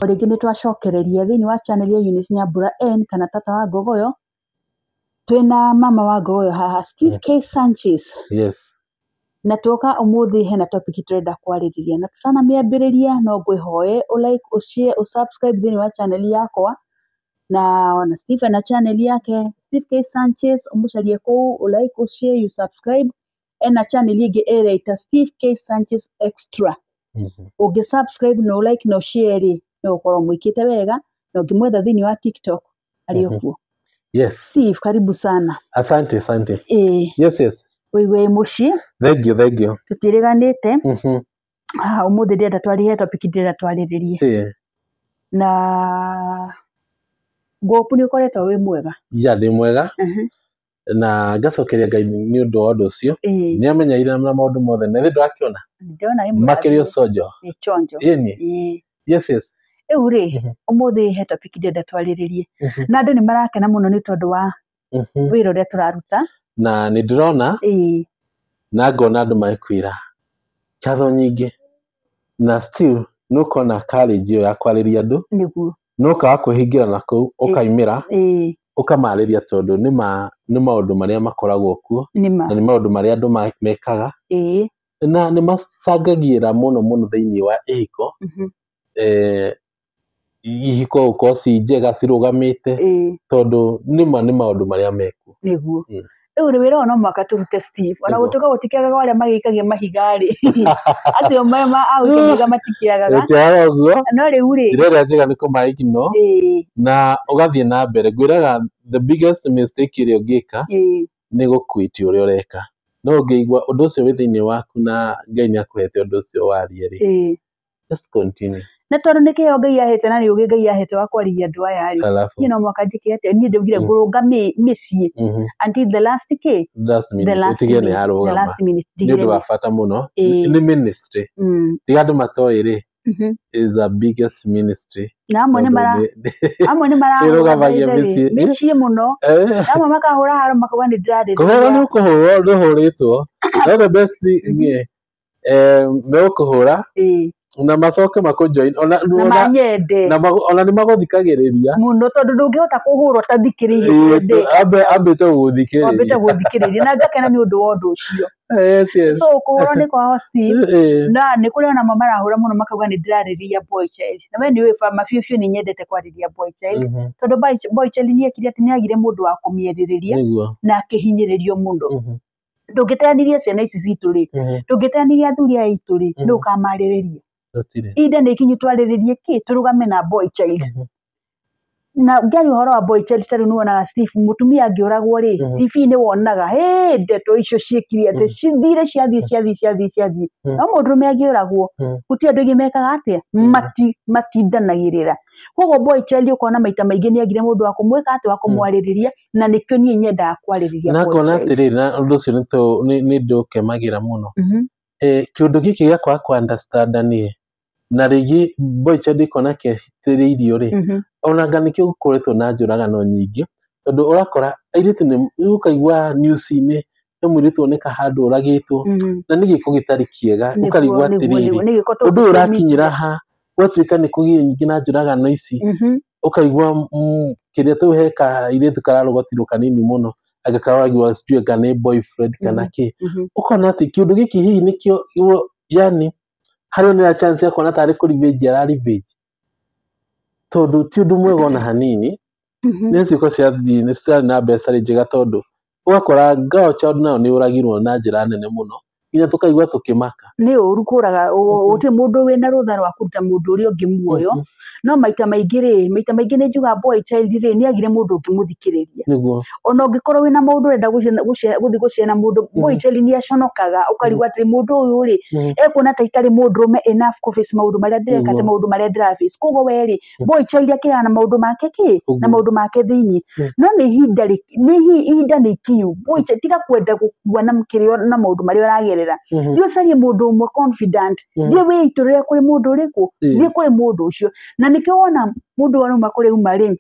O rĩngĩ nĩ twacokereria thĩinĩ wa channel ya Eunice Nyambura N kana tata wa Ngogoyo. Twĩna mama wa Ngogoyo haha, Steve K Sanchez. Yes. Na tuoka ũmũthĩ hena topic tũrenda kwarĩrĩria, na tũtanamĩambĩrĩria no ngwĩhoe ũ like, ũ share, ũ subscribe thĩinĩ wa channel yakwa, na ona Steve na channel yake Steve K Sanchez, ũmũcarie kũu, ũ like, ũ share, you subscribe. Ena channel ĩngĩ ĩreita Steve K Sanchez Extra. Ũngĩ subscribe na ũ like na ũ share rĩ, no ũkorwo mwĩkĩte wega, na ũngĩmwetha thĩinĩ wa TikTok arĩ o kuo. Steve, karibu sana. Asante, asante. Ĩĩ. Yes. Wĩigue wĩ mũciĩ. Thank you, thank you. Tũtiĩrĩganĩte. Haha ũmũthĩ ndĩrenda twarĩrie topic ndĩrenda twarĩrĩrie. Na ngũpu nĩ ũkoretwo wĩ mwega? Ya, ndĩ mwega. Na ngacokeria Ngai nĩ ũndũ wa ũndũ ũcio. Nĩ amenyeire na maũndũ mothe. Na ndĩrakĩona. Ndĩrona wĩ mwega. Makĩria ũconjo. Nĩ chonjo. Ĩni. Yes. Rĩu rĩ, ũmũthĩ he topic ndĩrenda twarĩrĩrie. Na andũ nĩ marakena mũno nĩ tondũ wa wĩra ũrĩa tũraruta. Na nĩ ndĩrona. Na ngona andũ magĩkwĩra ngatho nyingĩ. Na still nĩ ũkona courage ĩyo ya kwarĩria andũ. Nĩguo. No ũkaga kwĩhingĩra na kũu, ũkaimĩra, ũkamarĩria tondũ nĩ maũndũ marĩa makoragwo kuo. Nĩ ma. Na nĩ maũndũ marĩa andũ mekaga. Na nĩ macangagĩra mũno mũno thĩinĩ wa ihiko. Ihiko gũkorwo ci njega cirũgamĩte. Tondũ nĩma nĩ maũndũ marĩa mekuo. Nĩguo. Rĩu rĩ, wĩra ũyũ no mũhaka tũrute, Steve. Ona gũtuĩka gũtikĩagaga arĩa magĩikagia mahiga rĩ. Acio a gũikia mahiga matikĩagaga. Gũtiagaga ũguo. No rĩu rĩ. Njĩra ĩrĩa njega nĩ kũma ignore. Na ũgathiĩ na mbere. Ngwĩraga the biggest mistake ĩrĩa ũngĩka nĩ gũquit ũrĩa ũreka. No ũngĩigua ũndũ ũcio wĩ thĩinĩ waku na Ngai nĩ akũhete ũndũ ũcio warie rĩ. Just continue. Na tondũ nĩ kĩheo Ngai ahete na nĩ ũgĩ Ngai ahete wa kwarĩria andũ aya rĩ. Alafu. Niĩ no mũhaka njĩke atĩa? Niĩ ndaugire ngũrũnga mĩciĩ until the last kĩ? Last The minute. last Ũtige nĩ minute. The yarũgama. last minute. Nĩ ũndũ wa bata mũno. Nĩ ministry. Tiga andũ matoĩ rĩ. Is the biggest ministry. Na amwe nĩ mara amwe nĩ marahũra Ĩrũgamagia maithe rĩ, mĩciĩ. mĩciĩ mũno. Na amwe makahũra haro makauga nĩ ndĩrarĩrĩria. Kũhũra nĩ ũkũhũrwo ndũhũrĩtwo. No the best thing megũkũhũra na macoke makũjoin ona Na manyende. Ona nĩ magũthikagĩrĩria. Mũno tondũ ndũngĩhota kũhũrwo ũtathikĩrĩirie kĩndĩ. Ambĩte gũgũthikĩrĩria. Ambĩte gũthikĩrĩria na ngakena nĩ ũndũ wa ũndũ ũcio. Yes. So kũhũrwo nĩ kwao, Steve. Na nĩ kũrĩ ona amwe marahũra mũno makauga nĩ ndĩrarĩrĩria boy child. Na we nĩ ũĩ ma biũ biũ nĩ nyendete kwarĩria boy child. Tondũ boy child nĩ ekire atĩ nĩ agire mũndũ wa kũmĩarĩrĩria na akĩhinyĩrĩrio mũno. Ndũngĩteanĩria ciana ici citũ rĩ, ndũngĩteanĩria athuri aya aitũ rĩ, nũ ũkamarĩrĩria? Gũtirĩ. Ihinda nĩ ikinyu twarĩrĩrie kĩ, tũrũgame na boy child. Na ngĩaria ũhoro wa boy child, ta rĩu nĩwonaga, Steve, mũtumia angĩũragwo rĩ, TV nĩ wonaga hĩ ndeto icio ciĩkire atĩ cithire ciathiĩ ciathiĩ ciathiĩ ciathiĩ. No mũndũrũme angĩũragwo, gũtirĩ andũ aingĩ mekaga atĩa, matindanagĩrĩra. Koguo boy child ũkona maita maingĩ nĩ agire mũndũ wa kũmwĩka atĩ wa kũmwarĩrĩria, na nĩkĩo niĩ nyendaga kwarĩrĩria Na boy ngona child. atĩrĩrĩ, na ũndũ ũcio nĩ ndũkemagĩra mũno. Kĩũndũ gĩkĩ gĩa kwaga kũ understand niĩ na rĩngĩ boy child ĩkona kehitĩrĩirio rĩ, ona anga nĩkĩo gũkoretwo na njũragano nyingĩ, tondũ ũrakora airĩtu nĩ ũkaigua news-inĩ he mũirĩtu oneka handũ ũragĩtwo, na nĩ gĩko gĩtarĩ kĩega. Ũkarigwo atĩrĩrĩ, Nĩ gĩko ũndũ ũyũ tũngĩmithia. ũrakinyĩra ha gwatuĩka nĩ kũgĩe nyingĩ na njũragano ici. Ũkaigua kĩrĩa tũu he kairĩtu kararũgotirwo kanini mũno, anga karoragirwo sijui anga nĩ boyfriend kana kĩ. Ũkona atĩ kĩũndũ gĩkĩ hihi nĩkĩo yani harĩa nĩ chance ya kuona tarĩ kũ revenge ara revenge, tondũ ti ũndũ mwega ona hanini. Nĩ ciĩko ciathiĩ nĩ citarĩ na mbeca njega, tondũ ũgakora girl child nayo nĩ ũragirwo na njĩra nene mũno nginya tũkaigua tũkĩmaka. Nĩ ũru kũraga, gũtirĩ mũndũ wĩna rũtha rwa kũruta mũndũ ũrĩa ũngĩ muoyo. No maita maingĩ rĩ, maita maingĩ nĩ njugaga boy child rĩ, nĩ agire mũndũ ũngĩmũthikĩrĩria. Ona ũngĩkorwo wĩna maũndũ ũrenda gũthiĩ gũcera mũndũ, boy child nĩ aconokaga, ũkarigwo atĩ mũndũ ũyũ rĩ, ekuona ta itarĩ mũndũrũme enough kũ face maũndũ marĩa ndĩreka, atĩ maũndũ marĩa ndĩra face. Koguo we rĩ, boy child akĩraga na maũndũ make kĩ, na maũndũ make thĩiniĩ. No nĩ ihinda nĩ ihinda nĩ ikinyu boy child tiga kwenda gũkua na kĩrĩa na maũndũ marĩa ũragerera. Thiĩ ũcarie mũndũ ũmwe confident. Thiĩ wĩitũrũre kũrĩ mũndũ ũrĩkũ, thiĩ kũrĩ mũndũ ũcio. Na nĩkĩo wona mũndũ aruma kũrĩa uma rĩ,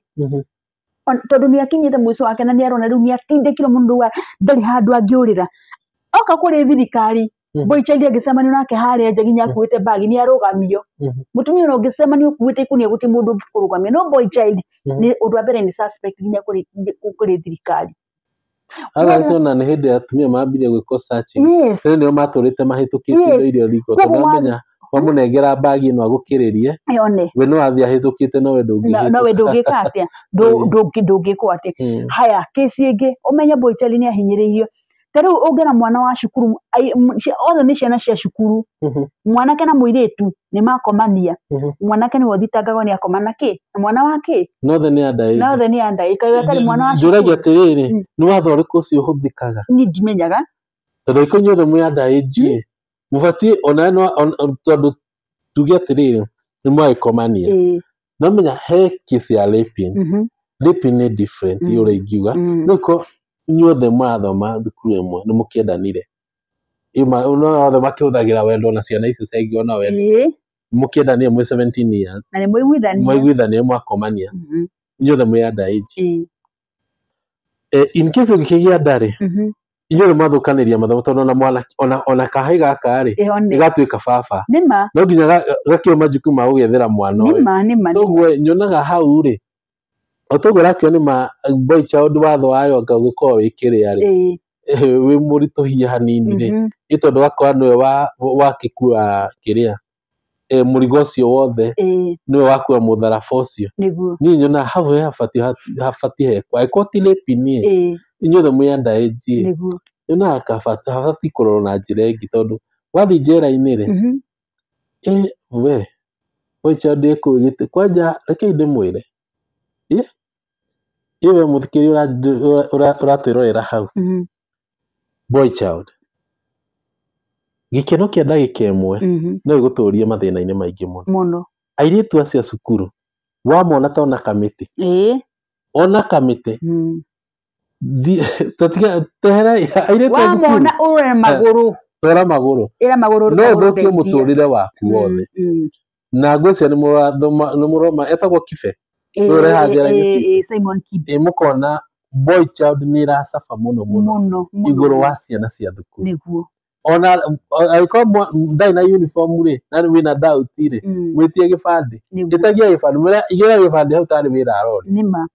tondũ nĩ akinyĩte mũico wake na nĩ arona rĩu nĩ atindĩkirwo mũno, rĩu ndarĩ handũ angĩũrĩra, oka kũrĩ thirikari. Boy child angĩcemanio nake harĩa nja nginya akuĩte bagi nĩ arũgamio. Mũtumia ona ũngĩcemanio ũkuĩte ikũnia gũtirĩ mũndũ ũngĩkũrũgamia, no boy child nĩ ũndũ wa mbere nĩ suspect nginya kũrĩ thirikari. Otherwise ona nĩ hĩndĩ atumia mambirie gwĩkwo searching. Yes. Rĩu nĩo matũrĩte mahĩtũkĩtie indo iria riko, tondũ amenya wamũnengera bagi ĩno agũkĩrĩrie, Yone. we no athiĩ ahĩtũkĩte, nowe ndũngĩhĩtũka. Nowe ndũngĩka atĩa, ndũngĩkwo atĩa. Haya, kesi ĩngĩ ũmenye boy child nĩ ahinyĩrĩirio. Ta rĩu ũngĩra mwana wa cukuru, othe nĩ ciana cia cukuru, mwanake na mũirĩtu nĩ makomania, mwanake nĩwe ũthitangagwo nĩ akoma na kĩ na mwana wa kĩ, Nothe nĩ underage. Nothe nĩ underage. Kaĩ atarĩ mwana wa Njũragia cukuru? atĩrĩrĩ, nĩ watho ũrĩkũ ũcio ũhũthĩkaga? Niĩ ndimenyaga. Tondũ angĩkorwo inyuothe mwĩ underage, mũbatiĩ ona tondũ tuge atĩrĩrĩ, nĩ mwagĩkomania. No menya he case ya raping. Raping nĩ different, ũrĩa ingiuga. No ĩkorwo inyuothe mũrathoma thukuru ĩmwe, nĩ mũkĩendanire. No othe makĩhũthagĩra wendo na ciana icio ciaingĩ ona wendo. Mũkĩendanire mwĩ 17 years. Na nĩ mwaiguithania. Mwaiguithania mwakomania. Inyuothe mwĩ underage. In case ũngĩkĩgĩa nda rĩ, inyuothe mwathũkanĩria mathomo, tondũ ona mwana ona kahĩĩ gaka rĩ, gatuĩka baba. Nĩma. No nginya gakĩoe majukumu ma gũgĩethera mwana ũyũ. Nĩma, nĩma. Toguo nyonaga hau rĩ, o toguo ũrakiona nĩ ma boy child watho wayo anga ũgĩkorwo wĩ kĩrĩa rĩ, wĩ mũritũhie hanini rĩ, nĩ tondũ gakora nĩwe wakĩkua kĩrĩa, mũrigo ũcio wothe, nĩwe wakua mũtharaba ũcio. Nĩguo. Niĩ nyonaga hau he habatiĩ hekwo, angĩkorwo ti raping ĩ, inyuothe mwĩ underage ĩ, Nĩguo. nyonaga habatiĩ kũrorwo na njĩra ĩngĩ, tondũ wathiĩ njera-inĩ rĩ, we boy child ĩkũu gĩtĩ kwanja, rekei ndĩmwĩre, ĩ we mũthikĩrĩria ũratwĩrorera hau, boy child gĩkeno kĩa ndagĩka ĩmwe no gĩgũtũrie mathĩna-inĩ maingĩ mũno. Mũno. Airĩtu acio a cukuru wamona ta ona kamĩtĩ, ona kamĩtĩ, airĩtu a cukuru wamona ũrore magũrũ, tora magũrũ, ĩra magũrũ, no ũthũkie mũtũrĩre waku wothe. Na ngwĩciria nĩ mũroma etagwo Kibe, ũrehaga njĩra-inĩ citũ. Simon Kibe. Mũkona boy child nĩ ĩracaba mũno mũno igũrũ wa ciana cia thukuru. Nĩguo. Ona angĩkorwo ndarĩ na uniform rĩ, na wĩna doubt rĩ, mwĩtie gĩbandĩ, ĩtagia gĩbandĩ, mwĩre igĩra gĩbandĩ hau tarĩ wĩra aroria. Nĩma.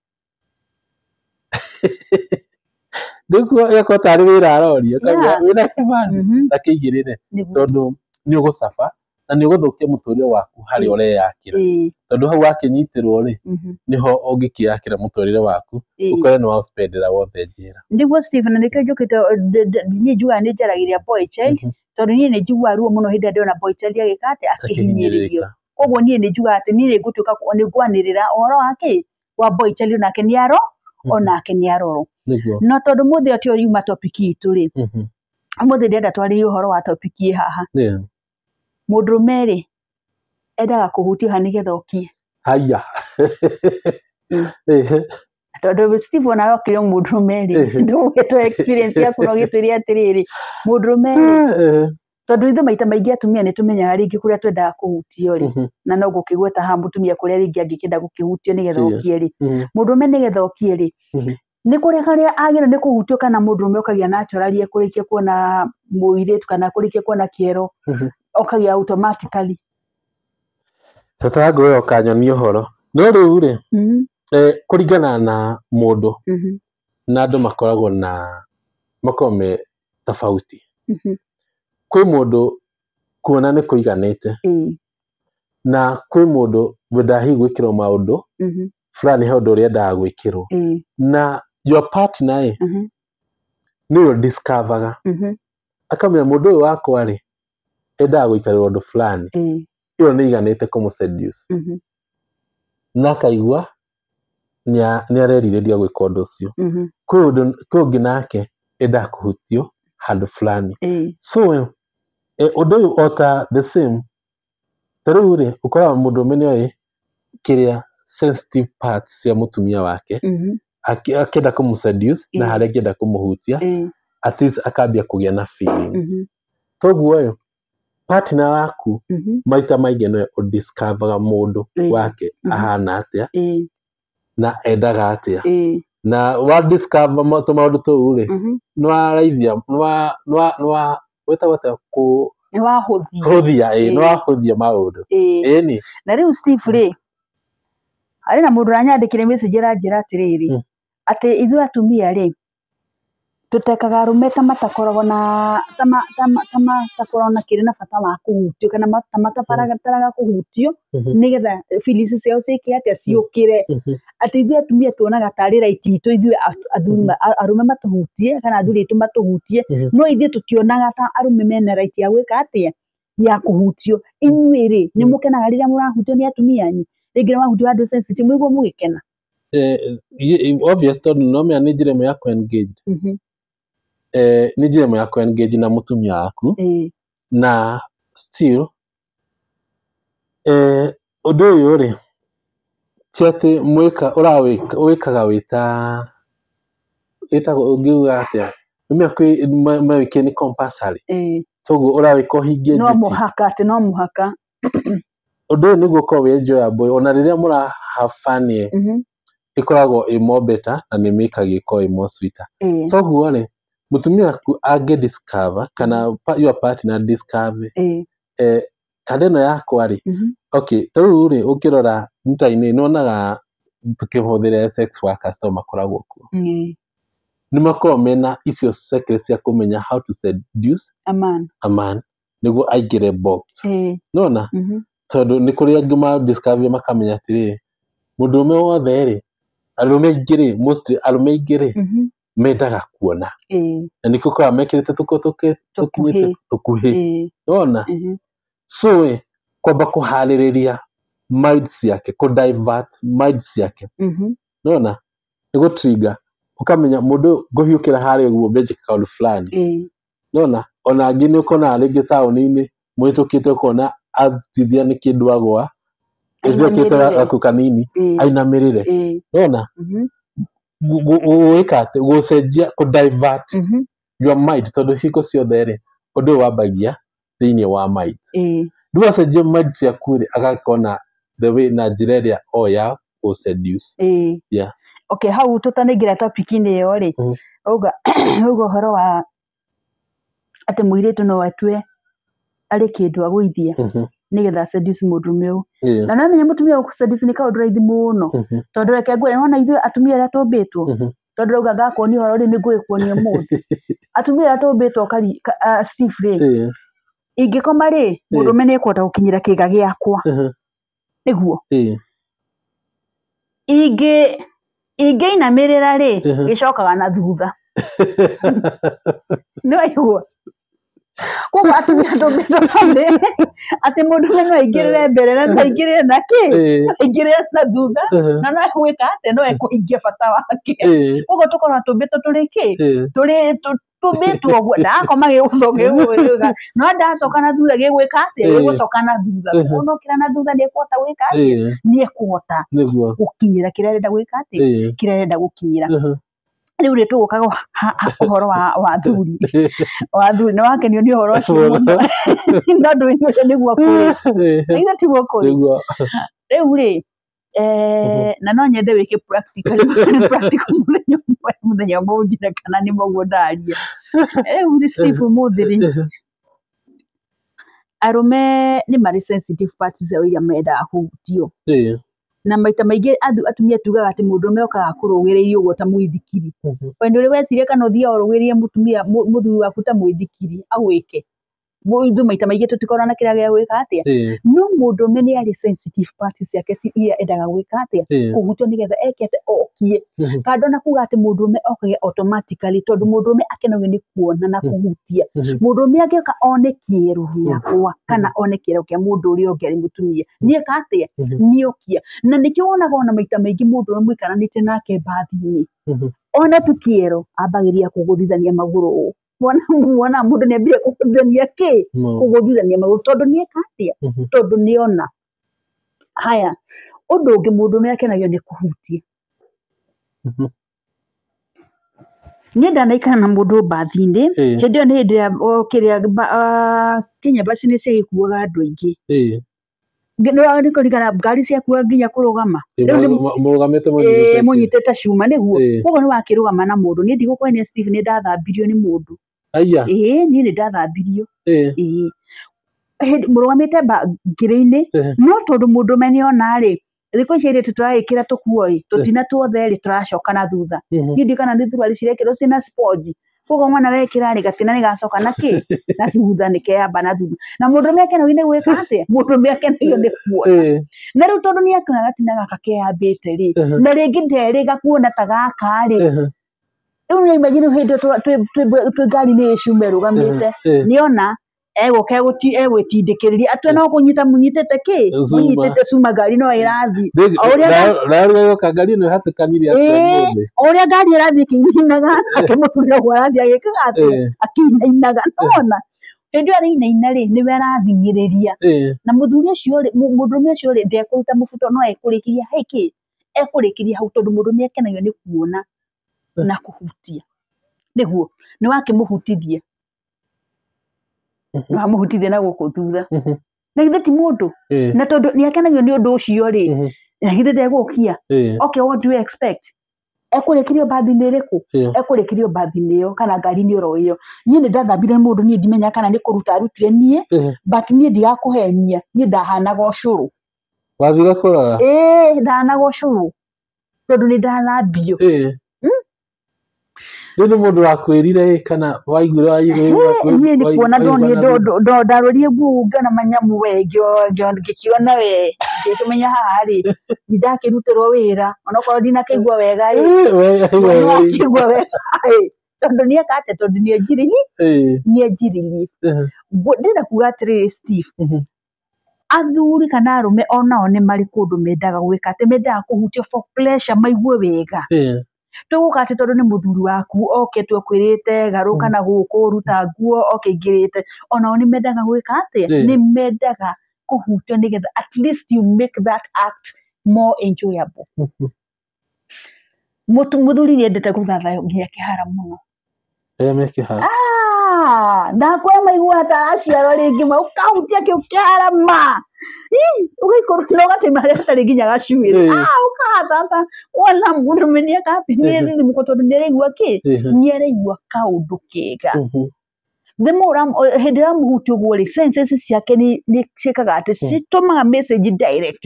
Nĩguo ĩgakorwo tarĩ wĩra aroria, wĩna gĩbandĩ ta kĩigĩrĩre, tondũ nĩ ũgũcaba na nĩ ũgũthũkia mũtũrĩre waku harĩa ũreyakĩra. Tondũ hau wakĩnyitĩrwo rĩ, nĩho ũngĩkĩyakĩra mũtũrĩre waku, ũkore nĩ waũspendera wothe njera. Nĩguo Stephen, na nĩkĩo njũkĩte niĩ njugaga nĩ njaragĩria boy child, tondũ niĩ nĩ njiguaga ruo mũno hĩndĩ ĩrĩa ndĩrona boy child agĩka atĩ, akĩhinyĩrĩrio. Koguo niĩ nĩ njugaga atĩ niĩ nĩ ngũtuĩka nĩ ngwanĩrĩra ũhoro wa kĩ, wa boy child, onake nĩ aro, onake nĩ arorwo. No tondũ mũthĩ ũyũ yuma topic itũ rĩ, ũmũthĩ ndĩrenda twarĩrie ũhoro wa topic ĩ haha. Mũndũrũme rĩ, endaga kũhutio ha nĩgetha okie? Haya. Tondũ Steve onawe ũkĩrĩ o mũndũrũme rĩ, ndũgũgĩtũhe experience yaku na ũgĩtwĩre atĩrĩrĩ, mũndũrũme rĩ, tondũ ithuĩ maita maingĩ atumia nĩ tũmenyaga rĩngĩ kũrĩa twendaga kũhutio rĩ, na no ngũkĩgweta haha mũtumia kũrĩa rĩngĩ angĩkĩenda gũkĩhutio nĩgetha okie rĩ, mũndũrũme nĩgetha okie rĩ, nĩ kũrĩa harĩa agĩrĩirwo nĩ kũhutio, kana mũndũrũme okagia naturally kũrĩkia kuona mũirĩtu kana kũrĩkia kuona kĩero, okagia automatically? Tata ngũĩ ũkanyonia ũhoro. No rĩu rĩ, kũringana na mũndũ, na andũ makoragwo na makoragwo me tofauti. Kwĩ mũndũ kuona nĩ kũiganĩte, na kwĩ mũndũ wendaga hihi gwĩkĩrwo maũndũ fulani, he ũndũ ũrĩa endaga gwĩkĩrwo. Na your partner ĩ, nĩwe discover akamenya mũndũ ũyũ wakwa rĩ, endaga gũikarĩrwo ũndũ fulani, ĩyo nĩ iganĩte kũmũ seduce. Na akaigua nĩ arerirĩria gwĩka ũndũ ũcio. Kwĩ ũngĩ nake endaga kũhutio handũ fulani. So ũndũ ũyũ o ta the same, ta rĩu rĩ, ũkoraga mũndũrũme nĩoĩ kĩrĩa sensitive parts cia mũtumia wake, akĩenda kũmũ seduce na harĩa angĩenda kũmũhutia, at least akambia kũgĩa na feelings. Toguo ĩ, partner waku maita maingĩ nĩwe ũdiscoveraga mũndũ wake ahana atĩa na endaga atĩa. Na wa discover tũmaũndũ tũu rĩ, nĩ waraithia, nĩ Wĩtagwo atĩa kũ Nĩ wahũthia. Kũhũthia, ĩĩ, nĩ Ĩĩ. wahũthia maũndũ. Ĩĩ. Ĩni. Na rĩu Steve rĩ, harĩ na mũndũ ũranyandĩkĩre message aranjĩra atĩrĩrĩ, atĩ ithuĩ atumia rĩ, tũtekaga arũme ta matakoragwo na ta matakoragwo na kĩrĩ na bata wa kũhutio kana ta matabataraga kũhutio nĩgetha feelings ciao ciĩke atĩa, ciũkĩre. Atĩ ithuĩ atumia tuonaga tarĩ right itũ ithuĩ athuri arũme matũhutie kana athuri aitũ matũhutie, no ithuĩ tũtionaga ta arũme mena right ya gwĩka atĩa, ya kũhutio. Inyuĩ rĩ, nĩ mũkenaga rĩrĩa mũrahutio nĩ atumia anyu? Rĩngĩ nĩ wahutio handũ sensitive, mũigua mũgĩkena? Obvious, tondũ no menya nĩ njĩra ĩmwe ya kũ-engage. Nĩ njĩra ĩmwe ya kũ-engage na mũtumia waku. Na still ũndũ ũyũ rĩ, ti atĩ mwĩka ũrawĩka wĩkaga wĩta wĩtagwo ũngiuga atĩa, nĩmenya kwĩ mawĩke nĩ compulsory, toguo ũrawĩka ũhingie no duty. Mũhaka, atĩ no mũhaka. Ũndũ ũyũ nĩguo ũkoragwo wĩ enjoyable ona rĩrĩa mũra have fun ĩ, ĩkoragwo ĩ more better na nĩ mĩkaga ĩkorwo ĩ more sweeter. Toguo rĩ, mũtumia waku angĩ discover kana your partner discover kanda ĩno yakwa rĩ, okay, ta rĩu rĩ, ũngĩrora mita-inĩ nĩ wonaga tũkĩhũthĩra sex workers to makoragwo kuo, nĩ makoragwo mena icio secrets cia kũmenya how to seduce a man. A man nĩguo aingĩre box. Nona tondũ nĩ kũrĩ angĩ ma discover makamenya atĩrĩrĩ, mũndũrũme wothe rĩ, arũme aingĩ rĩ, mostly arũme aingĩ rĩ, mendaga kuona, na nĩkĩo ũkoraga mekĩrĩte tũkuo tũkinyĩte tũkuhĩ. Tũkuhĩ, nona so ĩ kwamba kũharĩrĩria mind ciake, kũ divert mind ciake, nona nĩ gũ trigger ũkamenya mũndũ ũyũ ngũhiũkĩra harĩa ũguo mbenjĩke kaũndũ fulani. Nona ona angĩ nĩ ũkonaga rĩngĩ taũni-inĩ mũhĩtũkĩte ũkona atithia nĩ kĩndũ agwa ĩthiĩkĩte Ainamĩrĩre. gaku kanini, ainamĩrĩre, nona gwĩka atĩ gũcenjia, kũ divert your mind, tondũ hingo ciothe rĩ, ũndũ ũyũ wambagia thĩinĩ wa mind. Rĩu wacenjia mind ciaku rĩ, agakona the way na njĩra ĩrĩa o ya gũ seduce. Yeah. Okay, hau tũtanaingĩra topic-inĩ ĩyo rĩ, auga ũhoro wa atĩ mũirĩtu no atue arĩ kĩndũ agũithie nĩgetha seduce mũndũrũme ũyũ. Na namenya mũtumia gũ seduce nĩ kaũndũ raithi mũno, tondũ reke ngwĩre, nĩwona ithuĩ atumia arĩa tũmbĩtwo, tondũ rauga ngakuonia ũhoro rĩ, nĩngũgĩkuonia ũmũthĩ, atumia arĩa tũmbĩtwo Steve rĩ, ingĩkoma rĩ, mũndũrũme nĩ ekũhota gũkinyĩra kĩga gĩakwa, nĩguo ingĩinamĩrĩra rĩ, gĩcokaga na thutha, nĩ waigua? Koguo atumia tũmbĩtwo atĩ mũndũrũme no aingĩrĩre mbere na no aingĩrĩre na kĩ, aingĩrĩre na thutha, na no egwĩka atĩ no ekũhingia bata wake. Koguo tũkoragwo tũmbĩtwo tũrĩ kĩ, tũrĩ tũmbĩtwo ũguo, ndakoma gĩgũcoka gĩgũgĩũka, no ndacoka na thutha gĩgwĩka atĩa, gĩgũcoka na thutha. Koguo nokĩra na thutha nĩ ekũhota gwĩka atĩa, nĩ ekũhota gũkinyĩra kĩrĩa arenda gwĩka atĩa, kĩrĩa arenda gũkinyĩra. Rĩu rĩ, tũgũka ũhoro wa athuri, nĩ wakenio nĩ ũhoro ũcio mũno, no ndũĩ nĩguo kũrĩ, ithe tiguo kũrĩ. Nĩguo. Rĩu rĩ, na no nyende wĩke practical practical mũthenya ũmwe, mũthenya ũmwe ũnjĩre kana nĩ ũguo ndaria. Rĩu rĩ, Steve, ũmũthĩ rĩ, arũme nĩ marĩ sensitive parts ciao iria mendaga kũhutio, na maita maingĩ atumia tugaga atĩ mũndũrũme okaga kũrũgĩrĩirio ũguo ta mũithikiri. We nĩ ũrĩ weciria kana ũthiaga ũrũgĩrĩrie mũtumia mũthuri waku ta mũithikiri agwĩke? Ithuĩ maita maingĩ tũtikoragwo na kĩrĩa gĩa gwĩka atĩa, no mũndũrũme nĩ arĩ sensitive parts ciake iria endaga gwĩka atĩa, kũhutio, nĩgetha eke atĩ okie. Kando na kuga atĩ mũndũrũme okage automatically, tondũ mũndũrũme akenagio nĩ kuona na kũhutia. Mũndũrũme angĩũka one kĩero gĩakwa kana one kĩero kĩa mũndũ ũrĩa ũngĩ arĩ mũtumia, nĩeka atĩa, nĩokia. Na nĩkĩo wonaga ona maita maingĩ mũndũ ũrĩa mũikaranĩtie nake mbathi-inĩ, ona tu kĩero, ambagĩrĩria kũgũthithania magũrũ ũũ. Wona mũndũ nĩambire kũgũthithania kĩ, kũgũthithania magũrũ, tondũ nĩeka atĩa, tondũ nĩona. Haya, ũndũ ũngĩ, mũndũrũme akenagio nĩ kũhutia. Niĩ ndanaikara na mũndũ mbathi-inĩ, hĩndĩ ĩyo nĩ hĩndĩ ya kĩrĩa Kenya bus nĩ ciagĩkuaga andũ aingĩ. Nĩ kũringana ngari ciakuaga nginya kũrũgama. Rĩu nĩ Mũrũgamĩte ĩĩ, mũnyitĩte. Mũnyitĩte cuma nĩguo. Ĩĩ. Koguo nĩ wakĩrũgama na mũndũ, niĩ ndigũkũhenia Steve, nĩ ndathambirio nĩ mũndũ. Aya. Ĩĩ, niĩ nĩ ndathambirio. Eh. Ĩĩ, hĩndĩ mũrũgamĩte ngĩrĩ-inĩ, Eh. no tondũ mũndũrũme nĩona rĩ, thikũ ici airĩtu tũragĩkĩra tũkuo ĩ, tũtina tuothe rĩ, tũracoka na thutha. Mhm. Niĩ ndiũĩ kana nĩ thuruarĩ cirekĩrwo ciĩna sponge, koguo mwana wekĩra rĩ, gatina nĩ gacoka na kĩ na thutha, nĩ keyamba na thutha, na mũndũrũme akenagio nĩ gwĩka atĩa? Mũndũrũme akenagio nĩ kuona. Eh. Na rĩu tondũ nĩ akĩona gatina gaka keyambĩte rĩ, Mhm. na rĩngĩ nderĩga kuona ta gaka rĩ, Eh. rĩu nĩ imagine hĩndĩ ĩyo twĩ ngari-inĩ ĩ cuma ĩrũgamĩte, Eh. nĩona egũka egwĩtindĩkĩrĩria atue no kũnyita mũnyitĩte kĩ, Cuma. mũnyitĩte cuma, ngari no ĩrathiĩ o ũrĩa Rarĩoka ngari ĩno ĩhatĩkanire atĩa Ĩĩ, ũmũthĩ? o ũrĩa ngari ĩrathiĩ ĩkĩinainaga, nake mũthuri ũguo arathiĩ agĩkaga atĩa? Eh. Akĩinainaga. Nĩwona hĩndĩ ĩyo arainaina rĩ, nĩwe arathing'ĩrĩria. Eh. Na mũthuri ũcio rĩ, mũndũrũme ũcio rĩ, ndekũruta mũbuto, no ekũrĩkĩria he kĩ, ekũrĩkĩria hau, tondũ mũndũrũme akenagio nĩ kuona na kũhutia. Nĩguo nĩ wakĩmũhutithia, Mhm. nĩ wamũhutithia na gũkũ thutha, Mhm. na githĩ ti mũndũ? Eh. Na tondũ nĩ akenagio nĩ ũndũ ũcio rĩ, Mhm. na githĩ ndegũkia? Eh. Okay, what do you expect? Ekũrĩkĩrio mbathi-inĩ ĩrĩkũ? Eh. Ekũrĩkĩrio mbathi-inĩ ĩyo kana ngari-inĩ oro ĩyo. Niĩ nĩ ndathambire mũndũ, niĩ ndimenya kana nĩ kũruta arutire niĩ, Eh. but niĩ ndigakũhenia, niĩ ndahanaga ũcũrũ. Wathire kũrora? Ĩĩ, ndahanaga ũcũrũ tondũ nĩ ndathambio. Eh. Rĩu nĩ mũndũ wakwĩrire ĩ, kana waiguire waiguire? Niĩ nĩ kuona ndonire, ndarorire nguo ngĩona manyamu we, ngĩkĩona we, ngĩkĩmenya haha rĩ, nĩ ndakĩrutĩrwo wĩra, onokorwo ndinakĩigua wega rĩ, nĩwakĩigua wega ĩ, tondũ nĩ eka atĩa? Tondũ nĩ anjiririe, nĩ anjiririe. Ndĩrenda kuga atĩrĩrĩ, Steve, athuri kana arũme onao nĩ marĩ kũndũ mendaga gwĩka atĩ, mendaga kũhutio for pleasure, maigue wega. Tũgũka atĩ tondũ nĩ mũthuri waku oke tu akwĩrĩte garũka na gũkũ, ruta nguo, oke ingĩrĩte, onao nĩ mendaga gwĩka atĩa? Nĩ mendaga kũhutio nĩgetha at least you make that act more enjoyable. Mũthuri nĩ endete gũthathayo nginya kĩhara mũno. Arĩa me kĩhara? Ah, ndakwĩra maiguaga ta araciarwo rĩngĩ ma, ũkahutia kĩu kĩhara ma. Ih, ũgaikũrũka na ũgatema harĩa hatarĩ nginya gacuĩrĩ. Ah, ũkahatata wona mũndũrũme nĩ eka atĩ, nĩ ethithimũka tondũ nĩ araigua kĩ? Nĩ araigua kaũndũ kega. The more hĩndĩ ĩrĩa ũramũhutia ũguo rĩ, senses ciake nĩ ciĩkaga atĩ citũmaga message direct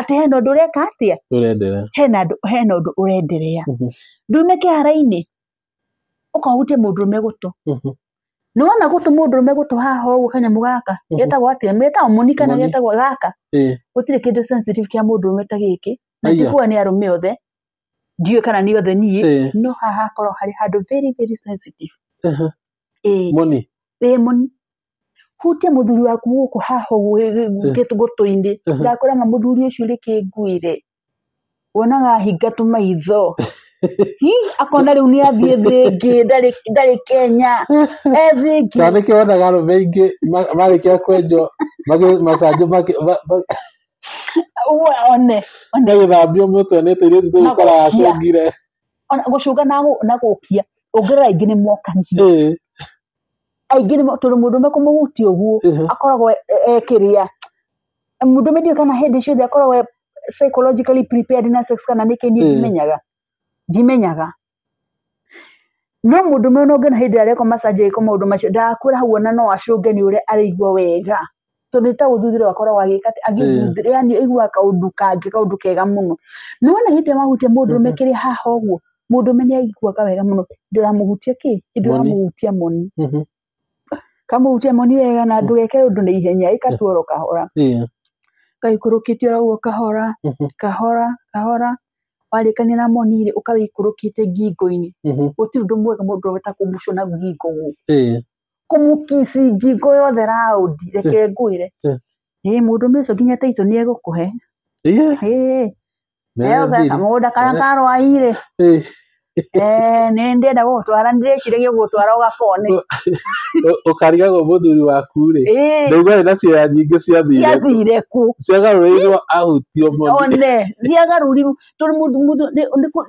atĩ hena ũndũ ũreka atĩa? Ũrenderea. Hena ũndũ ũrenderea. Ndume kĩhara-inĩ ũkahutia mũndũrũme gũtũ. Nĩwona gũtũ, mũndũrũme gũtũ haha ũguo, kanyamũ gaka getagwo atĩa? Getagwo moni kana? Moni. Getagwo gaka. Gũtirĩ kĩndũ sensitive kĩa mũndũrũme ta gĩkĩ, na Aya. ti kuga nĩ arũme othe, ndiũĩ kana nĩ othe niĩ, no haha hakoragwo harĩ handũ very very sensitive. Ĩĩ. Moni. Ĩĩ, moni. Hutia mũthuri waku gũkũ haha ũguo gũtũ-inĩ, ndakwĩra ma, mũthuri ũcio reke ngwĩre, wonaga ahinga tũmaitho. Hi, akona rĩu nĩ athiĩ thĩ ĩngĩ, ndarĩ Kenya, e thĩ ĩngĩ. Ta nĩkĩo wonaga arũme aingĩ marĩkia kwenjwo macanjo Ũguo one one. Magĩthambio mũtwe nĩ tũirĩtu tũu ũkoraga Magokia. acũngire. Ona gũcũnga na gũkia, ũngĩrora aingĩ nĩ mokagia. Aingĩ nĩ tondũ mũndũrũme kũmũhutia ũguo, akoragwo ekĩrĩa mũndũrũme, ndiũĩ kana hĩndĩ ciothe akoragwo psychologically prepared na sex kana nĩkĩ, niĩ ndimenyaga, ndimenyaga, no mũndũrũme ona ũngĩona hĩndĩ ĩrĩa arekwo massage, agĩkwo maũndũ macio, ndakwĩra hau ona no acũnge nĩ ũrĩa araigua wega, tondũ nĩ ta gũthuthĩrwo akoragwo agĩka atĩ, agĩthuthĩrwo, yani aiguaga kaũndũ kangĩ, kaũndũ kega mũno. Nĩwona hĩndĩ ĩrĩa wahutia mũndũrũme kĩrĩa haha ũguo, mũndũrũme nĩ aiguaga wega mũno hĩndĩ ũramũhutia kĩ, hĩndĩ Moni. ũramũhutia moni. Kamũhutia moni wega, na ndũgeke ũndũ na ihenya, ĩka tu oro kahora, gaikũrũkĩte oro ũguo kahora, kahora kahora. Warĩkania na moni rĩ, ũkawĩikũrũkĩte ngingo-inĩ. Gũtirĩ ũndũ mwega mũndũ ta kũmucũna ngingo gũkũ, kũmũkici ngingo yothe round, reke ngwĩre. Ĩ mũndũrũme ũcio nginya taitũ nĩ egũkũhe. Ĩĩ. Mena thiri. Kamũgũnda karĩa karwaire, nĩ ndĩrenda gũgũtwara, ndĩreciragia gũgũtwara ũgakone. Ũkarigagwo mũthuri waku rĩ, Ĩĩ. ndaigua ena ciĩga nyingĩ ciathire kũ? Ciathire kũ? Ciagarũrĩirwo ahutio moni. One ciagarũrirwo tondũ mũndũ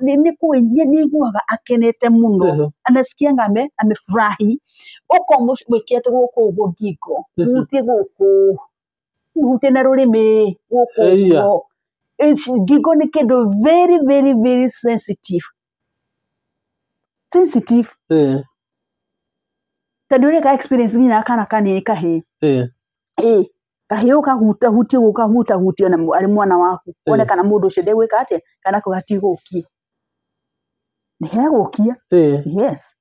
nĩ aiguaga akenete mũno. Anasikianga amefurahi. Ũkamwĩkĩra gũkũ ũguo ngingo, hutie gũkũ, hutie na rũrĩmĩ gũkũ Ĩia. ũguo. Ngingo nĩ kĩndũ very very very sensitive, sensitive. Tondũ ũreka experience nginya kana kanini kahĩĩ. Ĩĩ kahĩĩ ũkahutahutia ũguo ũkahutahutia na arĩ mwana waku wone kana mũndũ ũcio ndegwĩka atĩa kana kau gatigũkia. Nĩ gegũkia. Yes.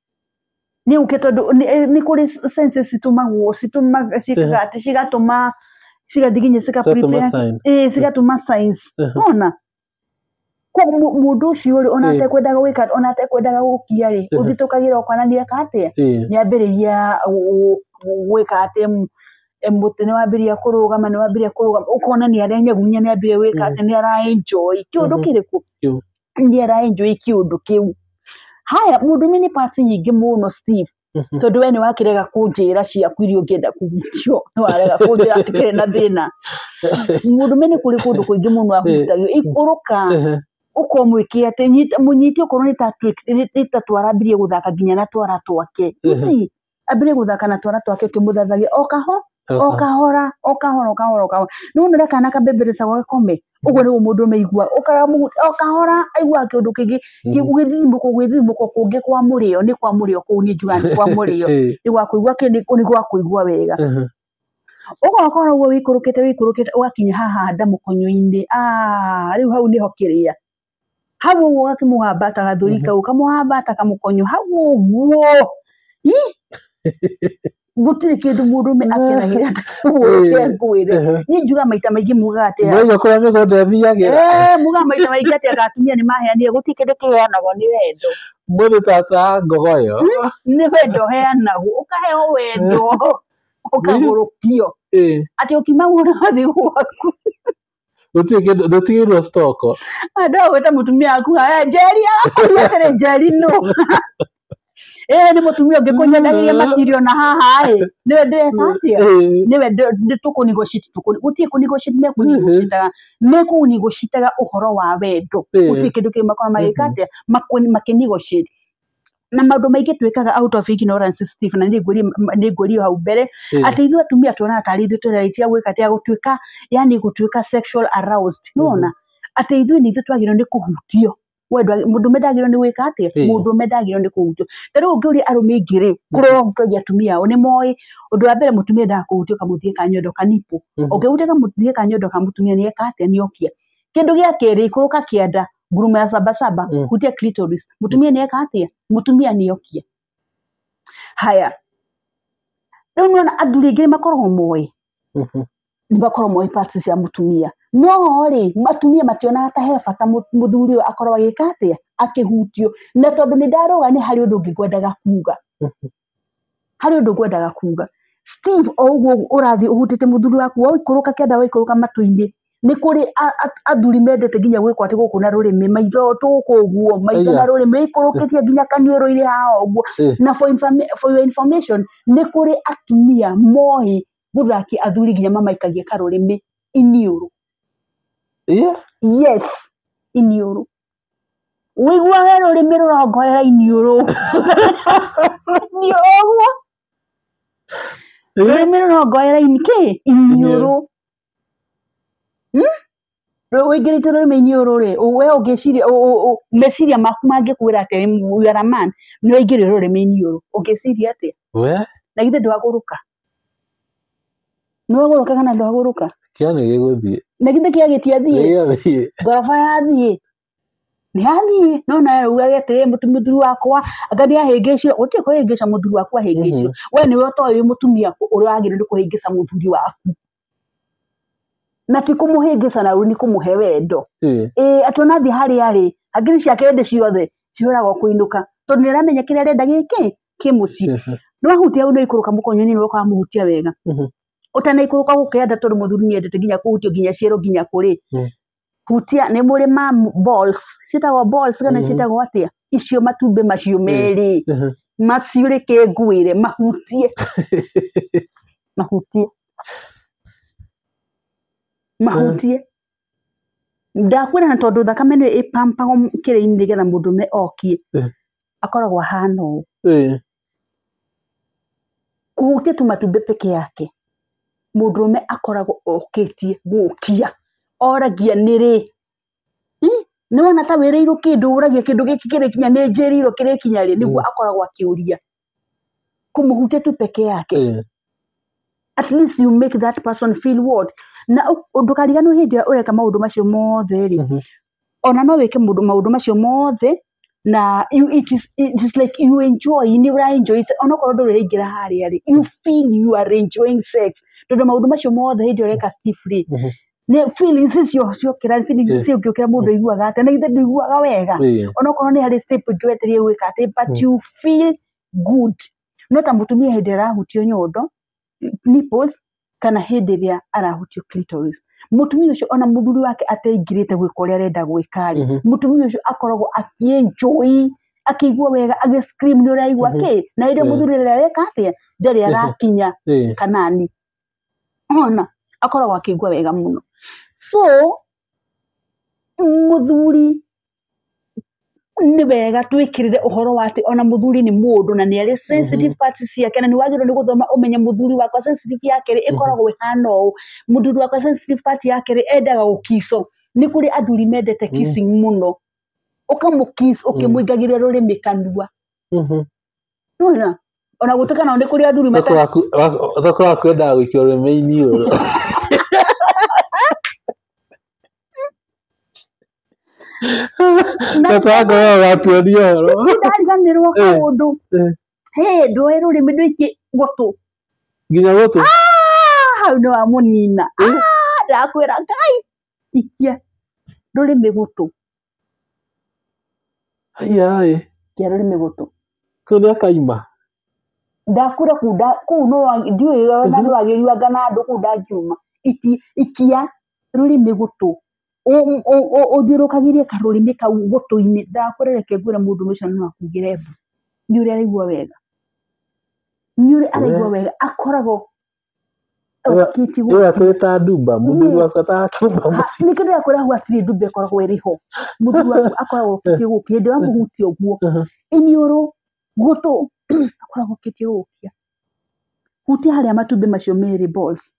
Nĩ ũke tondũ nĩ kũrĩ senses citũmagwo citũmaga ciĩkaga atĩ cigatũma cigathiĩ nginya cika Cigatũma prepare sign. Ĩĩ cigatũma signs. Wona? Koguo mũndũ ũcio rĩ ona atekwendaga gwĩka ona atekwendaga gũkia rĩ ũthitũkagĩra ũkona nĩ eka atĩa nĩ ambĩrĩria gwĩka atĩ mũtĩ nĩ wambĩrĩria kũrũgama nĩ wambĩrĩria kũrũgama ũkona nĩ arenyagunyia nĩ ambĩrĩria gwĩka atĩ nĩ ara enjoy kĩũndũ kĩrĩkũ nĩ ara enjoy kĩũndũ kĩu. Haya mũndũrũme nĩ parts nyingĩ mũno Steve tondũ we nĩ wakĩrega kũnjĩra ciaku iria ũngĩenda kũhutio nĩ warega kũnjĩra atĩ kĩrĩ na thĩna. Mũndũrũme nĩ kũrĩ kũndũ kũingĩ mũno ahutagio ikũrũka ũkomwĩke atĩ mũnyite okorwo nĩ ta twara ambirie gũthaka nginya na twara twake. You see ambirie gũthaka na twara twake ũkĩmũthathagia o kaho o kahora o kahora o kahora o kahora. Nĩ wona ũrĩa kana kabemberecagwo gakome ũguo nĩguo mũndũrũme aiguaga o kahora aiguaga kĩũndũ kĩngĩ gwĩthithimũka gwĩthithimũka kũngĩ kwa mũrĩo nĩ kwa mũrĩo kũu niĩ njugaga nĩ kwa mũrĩo nĩ gwa kũigua nĩ gwa kũigua wega. Ũgokora ũguo wĩikũrũkĩte wĩikũrũkĩte ũgakinya haha nda mũkonyo-inĩ rĩu hau nĩho kĩrĩa hau ũguo ũgakĩmũhambata gathũri kau ũkamũhambata kamũkonyo hau ũguo gũtirĩ kĩndũ mũndũrũme akenagĩra ta kĩu ngwĩre. Niĩ njugaga maita maingĩ mugaga atĩ Mũraigua kũrĩa mĩgũnda ĩthiagĩra. Mugaga maita maingĩ atĩ anga atumia nĩ maheanire gũtirĩ kĩndũ kĩheanagwo nĩ wendo. Mũthĩ tata ngogoyo. Nĩ wendo ũheanagwo ũkaheo wendo ũkagũrũkio atĩ ũkiuma ũrathiĩ gwaku. Gũtirĩ kĩndũ ndũtigĩirwo stock. Andũ a gwĩta mũtumia waku Njeri agakũria atĩrĩ Njeri nũ? Nĩ mũtumia ũngĩ kũnyendagĩria matirio na haha ĩ nĩwe ndĩreka atĩa nĩwe tũkũ negotiate gũtirĩ kũ negotiate mekũ negotiate mekũ negotiate ũhoro wa wendo gũtirĩ kĩndũ kĩngĩ makoragwo magĩka atĩa makĩ negotiate. Na maũndũ maingĩ twĩkaga out of ignorance Steve na nĩ ngwĩrio hau mbere atĩ ithuĩ atumia tuonaga tarĩ ithuĩ twĩna right ya gwĩka atĩa gũtuĩka yani gũtuĩka sexual aroused nĩwona atĩ ithuĩ nĩ ithuĩ twagĩrĩirwo nĩ kũhutio. Mũndũrũme ndagĩrĩirwo nĩ gwĩka atĩa mũndũrũme ndagĩrĩirwo nĩ kũhutio. Ta rĩu ũngĩũria arũme aingĩ rĩ kũrĩa ũhutagia atumia ao nĩ moĩ ũndũ wa mbere mũtumia endaga kũhutio kamũthia ka nyondo ka nipple. Ũngĩhutia kamũthia ka nyondo ka mũtumia nĩ eka atĩa nĩ okia. Kĩndũ gĩa kerĩ ikũrũka kĩanda ngurumo ya sabasaba hutia clitoris mũtumia nĩ eka atĩa mũtumia nĩ okia. Haya rĩu nĩwona athuri aingĩ nĩ makoragwo moĩ nĩ makoragwo moĩ parts cia mũtumia no rĩ atumia mationaga ta he bata mũthuri ũyũ akorwo agĩka atĩa akĩhutio na tondũ nĩ ndarũga nĩ harĩ ũndũ ũngĩ ngwendaga kuga harĩ ũndũ ngwendaga kuga Steve o ũguo ũrathiĩ ũhutĩtie mũthuri waku waikũrũka kĩanda waikũrũka matũ-inĩ nĩ kũrĩ athuri mendete nginya gwĩkwo atĩ gũkũ na rũrĩmĩ maitho tũkũ ũguo maitho na rũrĩmĩ ikũrũkĩtie nginya kaniũrũ-inĩ haha ũguo. Na for your information nĩ kũrĩ atumia moĩ gũthakia athuri nginya mamaikagia karũrĩmĩ iniũrũ. Yes iniũrũ ũiguage rũrĩmĩ rũrongoera iniũrũ ũguo rũrĩmĩ rũrongoera kĩ iniũrũ. Ũingĩrĩte rũrĩmĩ iniũrũ rĩ we ũngĩciria meciria maku mangĩkwĩra atĩa you are a man nĩ waingĩrio rũrĩmĩ iniũrũ ũngĩciria atĩa? Na githĩ ndwagũrũka? Nĩ wagũrũka kana ndwagũrũka? Kĩa nĩ gĩgũthiĩ. Na githĩ kĩa gĩtiathiĩ? Nĩ gĩathiĩ. Ngoroba yathiĩ. Nĩ yathiĩ no nawe ugage atĩrĩ mũthuri wakwa anga nĩ ahĩngĩcire gũtirĩ kũhĩngĩca mũthuri waku ahĩngĩcire we nĩwe ũtoĩ wĩ mũtumia ũrĩa wagĩrĩirwo nĩ kũhĩngĩca mũthuri waku na ti kũmũhĩngĩca na nĩ kũmũhe wendo. Ĩĩ atĩ ona athiĩ harĩa arĩ hakiri ciake hĩndĩ ciothe cihũragwo kũinũka tondũ nĩ aramenya kĩrĩa arenda gĩkĩ kĩ mũciĩ. Nĩ wahutia hau nĩ waikũrũka mũkonyo-inĩ nĩ woka wamũhutia wega. Ũtanaikũrũka gũkũ kĩanda tondũ mũthuri nĩ endete nginya kũhutio nginya ciero nginya kũrĩ. Hutia nĩ mũrĩ ma balls ciĩtagwo balls kana ciĩtagwo atĩa icio matumbĩ macio merĩ macio reke ngwĩre mahutie mahutie mahutie. Ndakwĩra na tondũ thakame nĩ ĩpampagwo kĩrĩa-inĩ nĩgetha mũndũrũme okie akoragwo ahana ũũ. Kũhutia tu matumbĩ peke yake mũndũrũme akoragwo okĩtie gũkia oragia nĩrĩ nĩ wona ta wĩrĩirwo kĩndũ ũragia kĩndũ gĩkĩ kĩrĩkinya nĩ njĩrĩirwo kĩrĩkinya rĩ nĩguo akoragwo akĩũria. Kũmũhutia tu peke yake, at least you make that person feel what. Na ndũkariganĩrwo hĩndĩ ĩrĩa ũreka maũndũ macio mothe rĩ, ona no wĩke maũndũ macio mothe na you, it is like you enjoy, nĩ ũra enjoy onokorwo ndũrĩ ũraingĩra harĩa rĩ, you feel you are enjoying sex tondũ maũndũ macio mothe hĩndĩ ĩrĩa ũreka Steve rĩ, nĩ feelings icio ciokĩra, feelings icio ũngĩũkĩra mũndũ aiguaga atĩa? Na ithe ndũiguaga wega? Onokorwo nĩ harĩ step ĩngĩ wetereire gwĩka atĩ, but you feel good. No ta mũtumia hĩndĩ ĩrĩa arahutio nyondo, nipples, kana hĩndĩ ĩrĩa arahutio clitoris, mũtumia ũcio ona mũthuri wake ateingĩrĩte gwĩka ũrĩa arenda gwĩka rĩ, mũtumia ũcio akoragwo akĩenjoy, akĩigua wega, agĩ scream nĩ ũraigua kĩ. Na hĩndĩ ĩyo mũthuri ũrĩa areka atĩa, ndarĩ arakinya kanani, ona akoragwo akĩigua wega mũno. So mũthuri nĩ wega twĩkĩrĩre ũhoro wa atĩ ona mũthuri nĩ mũndũ na nĩ arĩ sensitive parts ciake, na nĩ wagĩrĩirwo nĩ gũthoma ũmenye mũthuri wakwa sensitive yake rĩ ĩkoragwo ĩhana ũũ, mũthuri wakwa sensitive part yake rĩ endaga gũkico. Nĩ kũrĩ athuri mendete kissing mũno, ũkamũkiss ũkĩmũingagĩria rũrĩmĩ kanua. Nĩwona ona gũtuĩka nao nĩ kũrĩ athuri Thoko waku, thoko waku endaga gũikio rũrĩmĩ-inĩ ũũ. Tata wa ngoro ũgatuonia ũhoro. Ndariganĩrwo kaũndũ. Hĩ, ndũĩ rũrĩmĩ ndũikie gũtũ? Nginya gũtũ? Ah, hau nĩ wamũnina. Ah, ndakwĩra Ngai, ikia rũrĩmĩ gũtũ. Haiya. Ikia rũrĩmĩ gũtũ. Kũu nĩ akaima. Ndakwĩra kũu kũu no ndiũĩ ona nĩ wagĩriwanga na andũ kũu ndangiuma. Ikia rũrĩmĩ gũtũ, ũthiũrũrũkagĩrie karũrĩmĩ kau gũtũ-inĩ. Ndakwĩra, reke ngwĩre, mũndũ ũcio no akugĩre mbu nĩ ũrĩa araigua wega, nĩ ũrĩa araigua wega, akoragwo okĩtie. Ĩyo akĩrĩ ta ndumba, mũthuri wakwa ta akĩumba mũciĩ. Nĩkĩo ndĩrakwĩra hau hatirĩ ndumba ĩkoragwo ĩrĩ ho. Mũthuri waku akoragwo okĩtie gũkia hĩndĩ wamũhutia ũguo iniũrũ, gũtũ, akoragwo okĩtie gũkia. Hutia harĩa matumbĩ macio merĩ, balls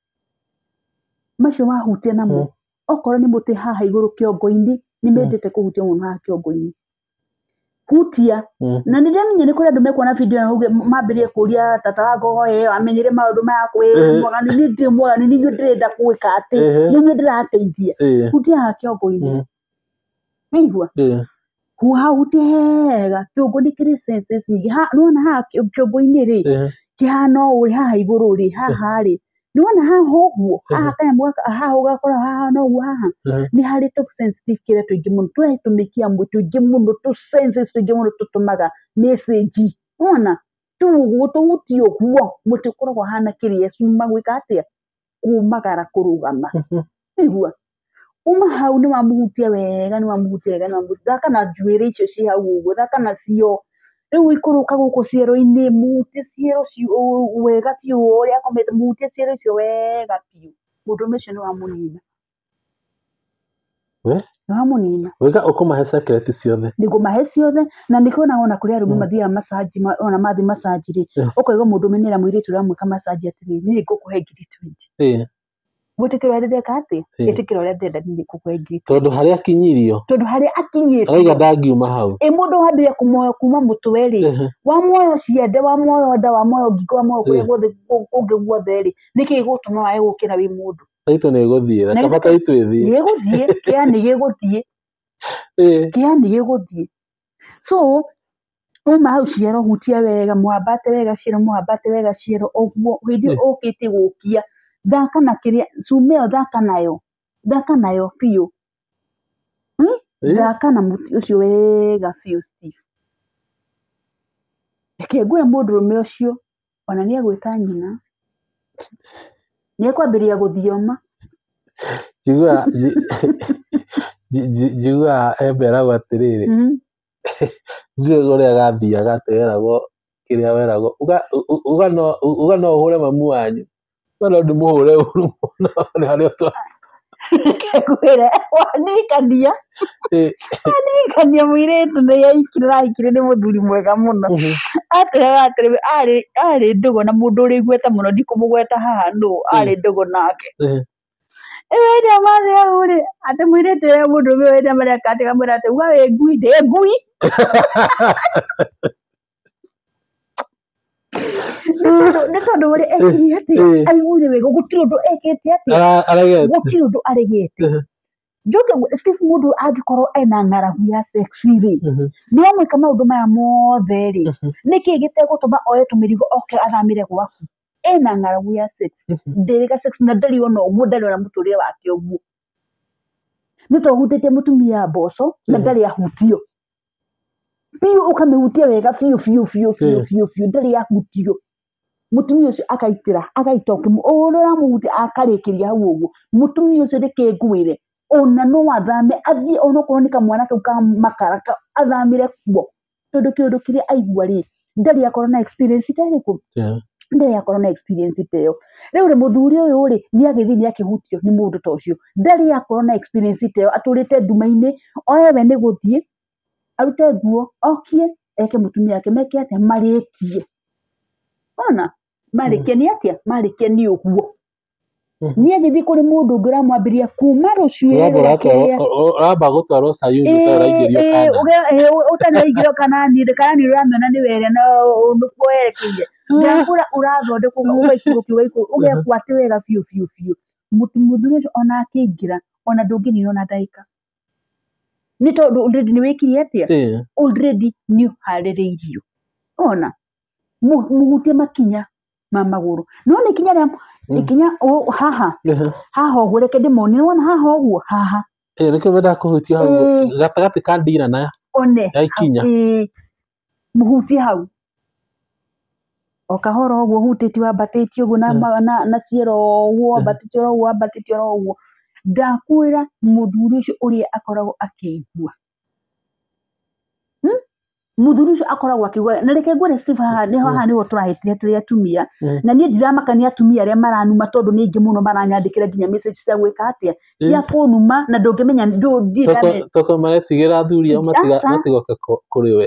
macio wahutia namo, okorwo nĩ mũtĩ haha igũrũ kĩongo-inĩ, nĩ mendete kũhutia mũno haha kĩongo-inĩ, hutia. Na nĩ ndĩramenya nĩ kũrĩ andũ mekuona video ĩno mauge, mambĩrĩrie kũria tata wa ngogo ĩyo amenyire maũndũ maya kwĩ mwaganu. Niĩ ndirĩ mwaganu, nĩ inyuĩ ndĩrenda gwĩka atĩ, nĩ inyuĩ ndĩrateithia. Hutia haha kĩongo-inĩ. Nĩigua huhahutie wega kĩongo, nĩ kĩrĩ senses nyingĩ. Nĩwona haha kĩongo-inĩ rĩ, kĩhana ũũ rĩ, haha igũrũ rĩ, haha rĩ, nĩwona haha ũguo, haha kanyamũ gaka haha ũgakora haha no ũguo haha nĩ harĩ tũ sensitive kĩrĩa tũingĩ mũno, twĩ tũmĩkia tũingĩ mũno, tũ senses tũingĩ mũno tũtũmaga message. Wona rĩu ũguo tũhutie ũguo, mũtĩ ũkoragwo hana kĩrĩa cuma gwĩka atĩa, kumagara kũrũgama. Igua uma hau nĩ wamũhutia wega, nĩ wamũhutia wega, nĩ wamũhutia. Thaka na njuĩrĩ icio ciĩ hau ũguo, thaka nacio. Rĩu ikũrũka gũkũ ciero-inĩ, mũhutie ciero wega biũ, ũrĩa akomete, mũhutie ciero icio wega biũ. Mũndũrũme ũcio nĩ wamũnina. We? Nĩ wamũnina. Wega ũkũmahe secret ciothe. Nĩngũmahe ciothe, na nĩkĩo ona kũrĩ arũme mathiaga massage, ona mathiĩ massage rĩ, ũkaigua mũndũrũme nĩera mũirĩtu ũramwĩka massage atĩrĩrĩ, niĩ ngũkũhe 20,000. Gwĩtĩkĩra ũrĩa ndĩreka atĩa? Ĩtĩkĩra ũrĩa ndĩrenda, niĩ ngũkũhe 20,000. Tondũ harĩa akinyirio, Tondũ harĩa akinyĩte, arauga ndangiuma hau. Ĩ mũndũ wambĩrĩria kũmuoya kuma mũtwe rĩ, wamuoya ciande, wamuoya nda, wamuoya ngingo, wamuoya kũrĩa guothe kũngĩ guothe rĩ, nĩkĩ gĩgũtũma wage gũkĩra wĩ mũndũ? Taitũ nĩ ĩgũthiĩ, Na kaba taitũ ĩthiĩ. Nĩ ĩgũthiĩ, kĩa nĩ gĩgũthiĩ. Kĩa nĩ gĩgũthiĩ. So uma hau ciero, hutia wega, mwambate wega ciero, mwambate wega ciero ũguo. Hĩndĩ ĩyo ũkĩte gũkia, thaka na kĩrĩa cuma ĩyo, thaka nayo, thaka nayo biũ. Thaka na mũtĩ ũcio wega biũ, Steve. Reke ngwĩre, mũndũrũme ũcio ona nĩ egwĩta nyina, nĩ ekwambĩrĩria gũthioma. Njiguaga emberagwo atĩrĩrĩ, ndiũĩ ũrĩa gathiaga atĩ weragwo kĩrĩa weragwo uga no ũhũre mamu wanyu, uga no ndĩmũhũre ũru mũno nĩ harĩa Reke ngwĩre, wandirikania, wandirikania mũirĩtu nĩ ahikire, arahikire nĩ mũthuri mwega mũno. Atwĩraga atĩrĩ, arĩ ndũgũ na mũndũ ũrĩ igweta mũno, ndikũmũgweta haha nũ, arĩ ndũgũ nake. Rĩu hĩndĩ ĩyo mathiĩ hau rĩ, atĩ mũirĩtu ũrĩa mũndũrũme ũyũ hĩndĩ ĩrĩa mareka atĩ akamwĩra atĩ uga wĩ ngui, ndĩ ngui. Nĩ tondũ ũrĩa ekire atĩa, aiguire wega, gũtirĩ ũndũ ekĩte atĩa, gũtirĩ ũndũ aregete. Njoke Steve, mũndũ angĩkorwo ena ng'aragu ya sex rĩ, nĩ wamwĩka maũndũ maya mothe rĩ, nĩkĩ gĩtegũtũma oe tũmĩrigo oke athamĩre gwaku? Ena ng'aragu ya sex, ndĩrĩga sex na ndarĩ ona ũguo, ndarĩ ona mũtũrĩre wake ũguo. Nĩ to ũhutĩtie mũtumia mboco na ndarĩ ahutio biũ, ũkamĩhutia wega biũ biũ biũ biũ biũ biũ, ndarĩ ahutio. Mũtumia ũcio akaitĩra, agaita ũrĩa ũramũhutia akarĩkĩria hau ũguo. Mũtumia ũcio reke ngwĩre, ona no athame athiĩ, onokorwo nĩ kamwana kau ka makara athamĩre kuo, tondũ kĩũndũ kĩrĩa aigua rĩ, ndarĩ akorwo na experience ta ĩrĩkũ, ndarĩ akorwo na experience ta ĩyo. Rĩu rĩ, mũthuri ũyũ rĩ, nĩ agĩthiĩ nĩ akĩhutio nĩ mũndũ ta ũcio, ndarĩ akorwo na experience ta ĩyo, atũrĩte nduma-inĩ, oe we nĩ gũthiĩ arute nguo okie eke mũtumia wake meke atĩa, marĩkie. Ona marĩkie nĩ atĩa, marĩkie nĩ ũguo. Nĩ agĩthiĩ kũrĩ mũndũ ũngĩ ũramwambĩrĩria kuma rũcuĩrĩ rwake. Ũramba gũtwarwo Sayuni ũtarĩ ũraingĩrio Kanani. Ũtarĩ ũraingĩrio Kanani, Kanani ũramĩona nĩ were na nĩkuo werekeire. Ndakũra ũrathondekwo ũgaikũrũkio ũgekwo atĩ wega biũ biũ biũ. Mũthuri ũcio ona akĩingĩra ona ndũngĩnina ona ndagĩka, nĩ tondũ already nĩ wĩkire atĩa, already nĩ ũharĩrĩirio. Ona mũhutie makinya ma magũrũ, no nĩ ikinya rĩa ikinya haha haha ũguo, reke ndĩmonie, wona haha ũguo haha. Nĩkĩo mendaga kũhutia hau gatagatĩ ka ndira na one ya ikinya. Mũhutie hau o kahora ũguo, ũhutĩtie wambatĩtie ũguo na ciero ũguo, wambatĩtie oro ũguo, wambatĩtie oro ũguo. Ndakwĩra mũthuri ũcio ũrĩa akoragwo akĩigua, mũthuri ũcio akoragwo akĩigua. Na reke ngwĩre Steve, haha nĩho haha nĩho tũrahĩtire tũrĩ atumia. Na niĩ ndiramakania atumia arĩa maranuma, tondũ nĩ aingĩ mũno maranyandĩkĩra nginya message cia gwĩka atĩa, cia kũnuma, na ndũngĩmenya. Toko maretigĩra athuri ao matigoke kũrĩ we.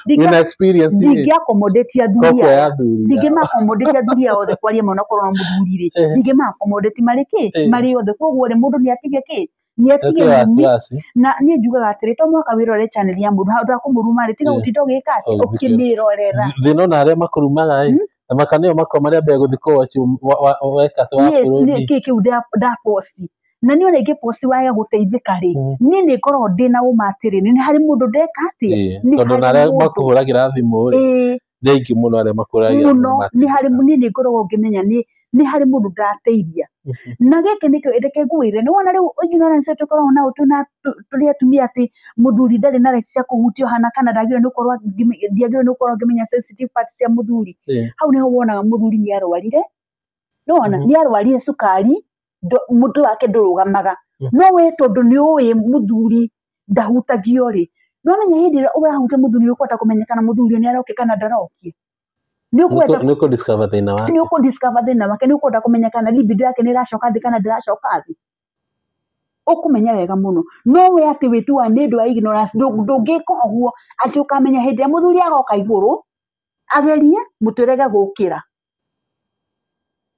Wĩna experience ndingĩ accommodate athuri aya, ndingĩ accommodate athuri aya othe kwaria mũno korwo no mũthuri rĩ, ndingĩ accommodate marĩ kĩ marĩ othe. Koguo rĩ, mũndũ nĩ atige kĩ, nĩ atige numi. Na niĩ njugaga atĩrĩ, to mũhaka wĩrore channel ya mũndũ handũ ha kũmũruma rĩ, tiga gũtinda ũgĩka atĩ ũkĩmĩrorera. Thĩna ona arĩa makũrumaga ĩ, na makanio makwa marĩa mbere gũthiĩ kũwatch weka atĩ wa bũrũri. Kĩ kĩu ndaposti, na niĩ ona ingĩposti wage gũteithĩka rĩ, niĩ nĩ ngoragwo ndĩna ũma atĩrĩ, nĩ harĩ mũndũ ndeka atĩa. Tondũ ona arĩa makũhũragĩra thimũ rĩ, nĩ aingĩ mũno arĩa makũhũragĩra mũno. Nĩ harĩ niĩ nĩ ngoragwo ngĩmenya nĩ harĩ mũndũ ndateithia. Na gĩkĩ nĩkĩo reke ngwĩre, nĩ wona rĩu ignorance tũkoragwo nayo tũrĩ atumia, atĩ mũthuri ndarĩ na right cia kũhutio hana, kana ndagĩrĩirwo nĩ gũkorwo ndiagĩrĩirwo nĩ gũkorwo ngĩmenya sensitive parts cia mũthuri. Hau nĩho wonaga mũthuri nĩ arwarire, nĩwona nĩ arwarire cukari, mũtwe wake ndũrũgamaga. No we tondũ nĩ ũĩ mũthuri ndahutagio rĩ, no menya hĩndĩ ĩrĩa ũrahutia mũthuri nĩ ũkũhota kũmenya kana mũthuri ũyũ nĩ arokia kana ndarokia. Nĩ ũkũ-discover thĩna wake. Nĩ ũkũ-discover thĩna wake, nĩ ũkũhota kũmenya kana libido yake nĩ ĩracoka thĩ kana ndĩracoka thĩ. Ũkũmenya wega mũno. No we atĩ wĩtuaga nĩ ũndũ wa ignorance, ndũngĩka ũguo atĩ ũkamenya hĩndĩ ĩrĩa mũthuri agoka igũrũ agerie mũtwĩrege gũkĩra.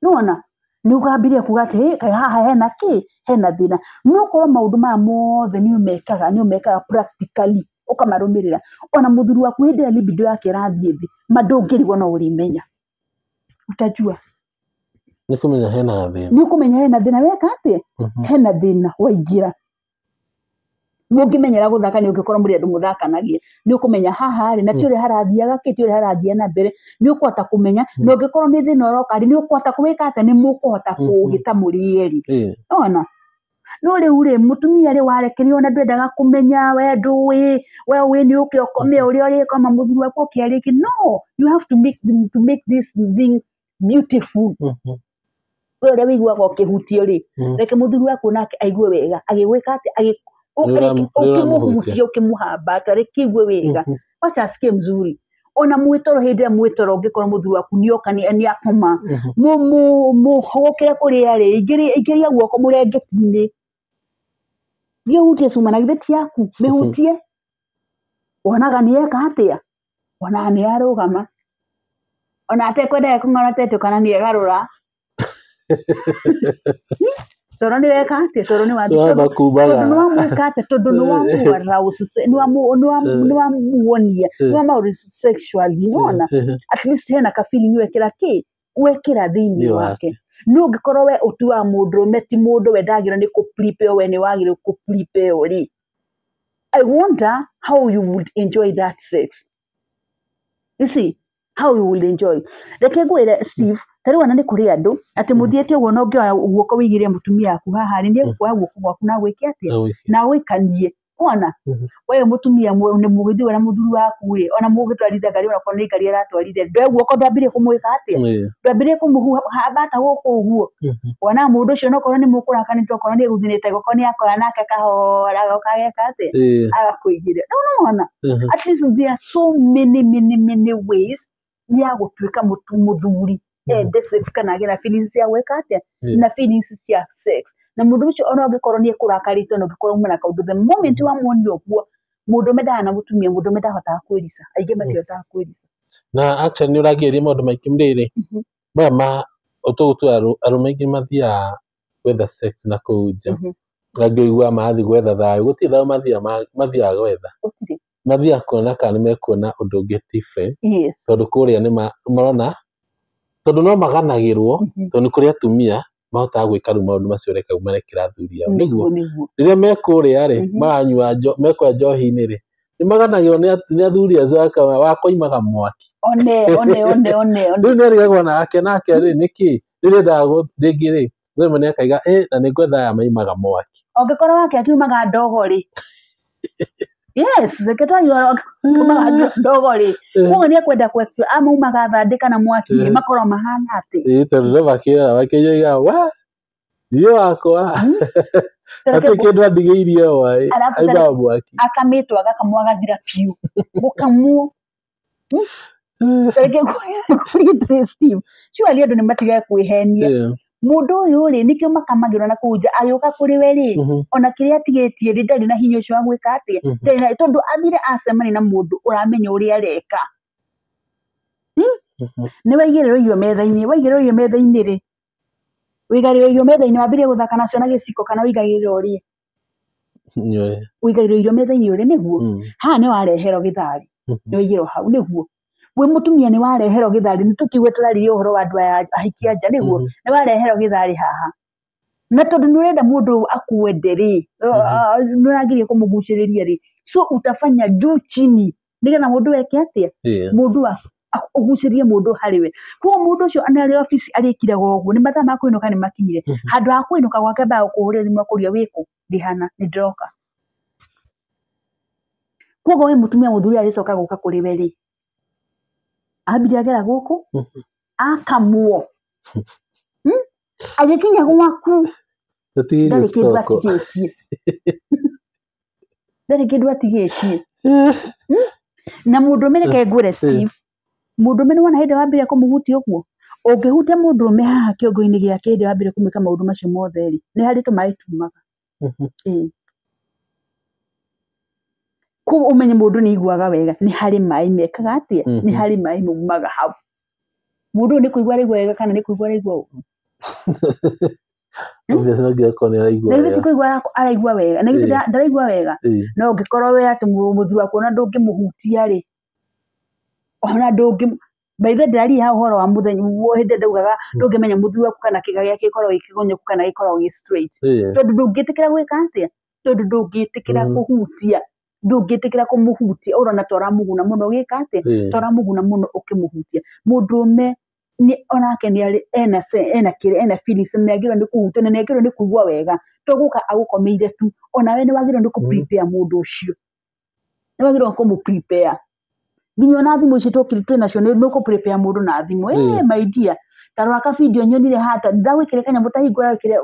Nĩwona nĩ ũkambirie kuga atĩ kaĩ haha hena kĩ, hena thĩna. No korwo maũndũ maya mothe nĩ ũmekaga, nĩ ũmekaga practically, ũkamarũmĩrĩra, ona mũthuri waku hĩndĩ ĩrĩa libido yake ĩrathiĩ thĩ, ma ndũngĩrigwo no ũrĩmenya, utajua. Nĩ kũmenya hena thĩna. Nĩ ũkũmenya hena thĩna weka atĩa, hena thĩna waingĩra. Mũngĩmenyera gũthaka, nĩ ũngĩkorwo mũrĩ andũ mũthakanagia, nĩ ũkũmenya haha rĩ, na ti ũrĩa harathiaga kĩ, ti ũrĩa harathiĩ na mbere, nĩ ũkũhota kũmenya. Na ũngĩkorwo nĩ thĩna ũroka rĩ, nĩ ũkũhota kũwĩka atĩa, nĩ mũkũhota kũũhĩta mũrĩ erĩ. Ona no rĩu rĩ, mũtumia rĩ, warekerio ona ndwendaga kũmenya, we ndũĩ, we ũĩ nĩ ũke ũkome ũrĩa ũrĩkoma mũthuri waku oke arĩkie. No you have to make this thing beautiful. We ũrĩa wĩiguaga ũkĩhutio rĩ, reke mũthuri waku nake aigue wega agĩgwĩka atĩa, ũkĩmũhutia, ũkĩmũhambata, reke aigue wega, wacha asikie mzuri. Ona mwĩtoro, hĩndĩ ĩrĩa mwĩtoro, ũngĩkorwo mũthuri waku nĩoka nĩ akoma, mũhũgũkĩre kũrĩa rĩ, ingĩria guoko mũrengeti-inĩ, thiĩ ũhutie cuma na githĩ ti yaku, mĩhutie, wonaga nĩ eka atĩa, wonaga nĩ arũgama ona atekwendaga kũng'ora tetũ kana nĩ egarũra. Tondũ nĩ weka atĩa? Tondũ nĩ wathiĩ, tondũ Watha kumbaga. Tondũ nĩ wamwĩka atĩa? Tondũ nĩ wamũ-arouse, nĩ wamuonia, nĩ wamũ-arouse sexually, nĩwona? At least hena ka feeling wekĩra kĩ? Wekĩra thĩinĩ Thĩinĩ wake. No ũngĩkorwo we ũtuaga mũndũrũme ti mũndũ, we ndagĩrĩirwo nĩ kũ prepare, we nĩ wagĩrĩirwo kũ prepare rĩ, I wonder how you would enjoy that sex. You see how you will enjoy. Reke ngwĩre, Steve, ta rĩu ona nĩ kũrĩ andũ atĩ mũthiĩte ũguo na ũngĩoya guoko wĩigĩrĩre mũtumia waku haha rĩ, nĩ egũkuoya guoko gwaku na agwĩke atĩa? Na agũikanie. Wona? We mũtumia nĩ mũgĩthiĩ we na mũthuri waku rĩ, ona mũgĩtwarithia ngari, onakorwo nĩ ngari aratwarithia, ndoe guoko ndwambirie kũmwĩka atĩa? Ndwambirie kũmũhambata gũkũ ũguo. Wona mũndũ ũcio onokorwo nĩ mũkũrakanĩte, okorwo nĩ egũthinĩte guoko, nĩ akoya nake kahora agoka ageka atĩa? Agakũigĩrĩra. No nĩwona? At least there are so many many many ways ya gũtuĩka mũthuri ende sex kana agĩe na feelings cia gwĩka atĩa? Na feelings cia sex. Na mũndũ ũcio ona ũngĩkorwo nĩ ekũrakarĩte, ona ũngĩkorwo uma na kaũndũ, the moment wamuonia ũguo, mũndũrũme ndarĩ na mũtumia, mũndũrũme ndahotaga kwĩrica. Aingĩ matihotaga kwĩrica. Na actually nĩ ũragĩrĩria maũndũ maingĩ rĩrĩ maya ma ũtũgũtua arũme aingĩ mathiaga gwetha sex na kũu nja. Angĩ ũiguaga marathiĩ gwetha thayũ, gũtirĩ thayũ mathiaga gwetha. Gũtirĩ. Mathiaga kuona kana nĩ mekuona ũndũ ũngĩ different. Yes. Tondũ kũrĩa nĩ marona, tondũ no maganagĩrwo, tondũ nĩ kũrĩ atumia mahotaga gwĩka rĩu maũndũ macio ũreka marekĩra athuri ao. Nĩguo. Nĩguo. Rĩrĩa me kũrĩa rĩ, maranyua mekũrĩa njohi-inĩ rĩ, nĩ maganagĩrwo nĩ athuri acio akauga wakoimaga mwaki. One, one, one, one, one. Rĩu nĩ arigagwo nake nake rĩ nĩkĩ? Rĩrĩa endaga rĩngĩ rĩ, rĩmwe nĩ akaiga na nĩ ngwetha aya maimaga mwaki. Ũngĩkorwo wake akiumaga ndogo rĩ. Yes, reke twarie ũhoro akiumaga ndogo rĩ. Koguo nĩ ekwenda amaumaga thandĩ kana mwaki rĩ, makorwo mahana atĩ. Ĩĩ, tondũ no makĩrora makĩnyoiga wa niĩ wakwa. Hatirĩ kĩndũ andigĩirie o aimaga mwaki. Akamĩtwo agakamwo agathira biũ. Gũkamwo. Reke ngũrie Steve. Surely andũ nĩ matigage kwĩhenia. Mũndũ ũyũ rĩ, nĩkĩo makamagĩrwo na kũu nja, agĩũka kũrĩ we rĩ, ona kĩrĩa atigĩtie rĩ, ndarĩ na hinya ũcio wa gwĩka atĩa? Ndarĩ na, tondũ athire acemania na mũndũ ũramenya ũrĩa areka. Nĩ waigĩrĩrwo irio metha-inĩ, waigĩrĩrwo irio metha-inĩ rĩ, wĩigagĩrĩrwo irio metha-inĩ, wambirie gũthaka nacio na gĩciko kana wĩigagĩrĩra ũrĩe? Wĩigagĩrĩrwo irio metha-inĩ ũrĩe nĩguo? Haha nĩ wareherwo gĩthari, nĩ waigĩrwo hau nĩguo? Wĩ mũtumia nĩ wareherwo gĩthari, nĩ tũkiuge tũraririe ũhoro wa andũ aya ahiki a nja nĩguo? Nĩ wareherwo gĩthari haha. Na tondũ nĩ ũrenda mũndũ akuende rĩ, nĩ ũrageria kũmũgucĩrĩria rĩ, so utafanya juu chini nĩgetha mũndũ eke atĩa? Mũndũ ũgucĩrĩrie mũndũ harĩ we. Koguo mũndũ ũcio ona arĩ obici arĩkiraga ũguo, nĩ mathaa ma kũinũka nĩ makinyire. Handũ ha kũinũka gwake ambaga gũkũhũrĩra thimũ akũrie wĩkũ? Ndĩ hana, nĩ ndĩroka. Koguo we mũtumia mũthuri agĩcoka gũka kũrĩ we rĩ, ambire agera gũkũ, akamwo. Agĩkinya gwaku, ndarĩ kĩndũ atigĩtie. Ndarĩ kĩndũ atigĩtie. Na mũndũrũme reke ngwĩre Steve, mũndũrũme nĩ wona hĩndĩ wambĩrĩria kũmũhutia ũguo, ũngĩhutia mũndũrũme haha kĩongo-inĩ gĩake hĩndĩ wambĩrĩria kũmwĩka maũndũ macio mothe rĩ, nĩ harĩ tũmaĩ tumaga. Koguo ũmenye mũndũ nĩ aiguaga wega, nĩ harĩ maĩ mekaga atĩa? Nĩ harĩ maĩ maumaga hau. Mũndũ ũyũ nĩ kũigua araigua wega kana nĩ kũigua araigua ũru? Obviously no nginya akorwo nĩ araigua Na githĩ wega. ti kũigua araigua wega? Na githĩ ndaraigua wega? No ũngĩkorwo we atĩ mũthuri waku ona ndũngĩmũhutia rĩ, ona ndũngĩ, by the way ndĩraria haha ũhoro wa mũthenya hĩndĩ ndaugaga ndũngĩmenya mũthuri waku kana kĩga gĩake gĩkoragwo gĩ kĩgonyoku kana gĩkoragwo gĩ straight. Tondũ ndũngĩtĩkĩra gwĩka atĩa? Tondũ ndũngĩtĩkĩra kũhutia, ndũngĩtĩkĩra kũmũhutia, ũrona ta ũramũguna mũno ũgĩka atĩa? Ta ũramũguna mũno ũkĩmũhutia. Mũndũrũme nĩ onake nĩ arĩ ena ena kĩrĩa, ena feelings, nĩ agĩrĩirwo nĩ kũhutio na nĩ agĩrĩirwo nĩ kũigua wega. To gũka agũkomeire tu, onawe nĩ wagĩrĩirwo nĩ kũ prepare mũndũ ũcio. Nĩ wagĩrĩirwo kũmũ prepare. Nginya ona thimũ ici twokire twĩ nacio nĩ ũkũ prepare mũndũ na thimũ. My dear, ta rora ka video nyonire haha, ndagwĩkĩra kanyamũ ta hingũra wĩkĩre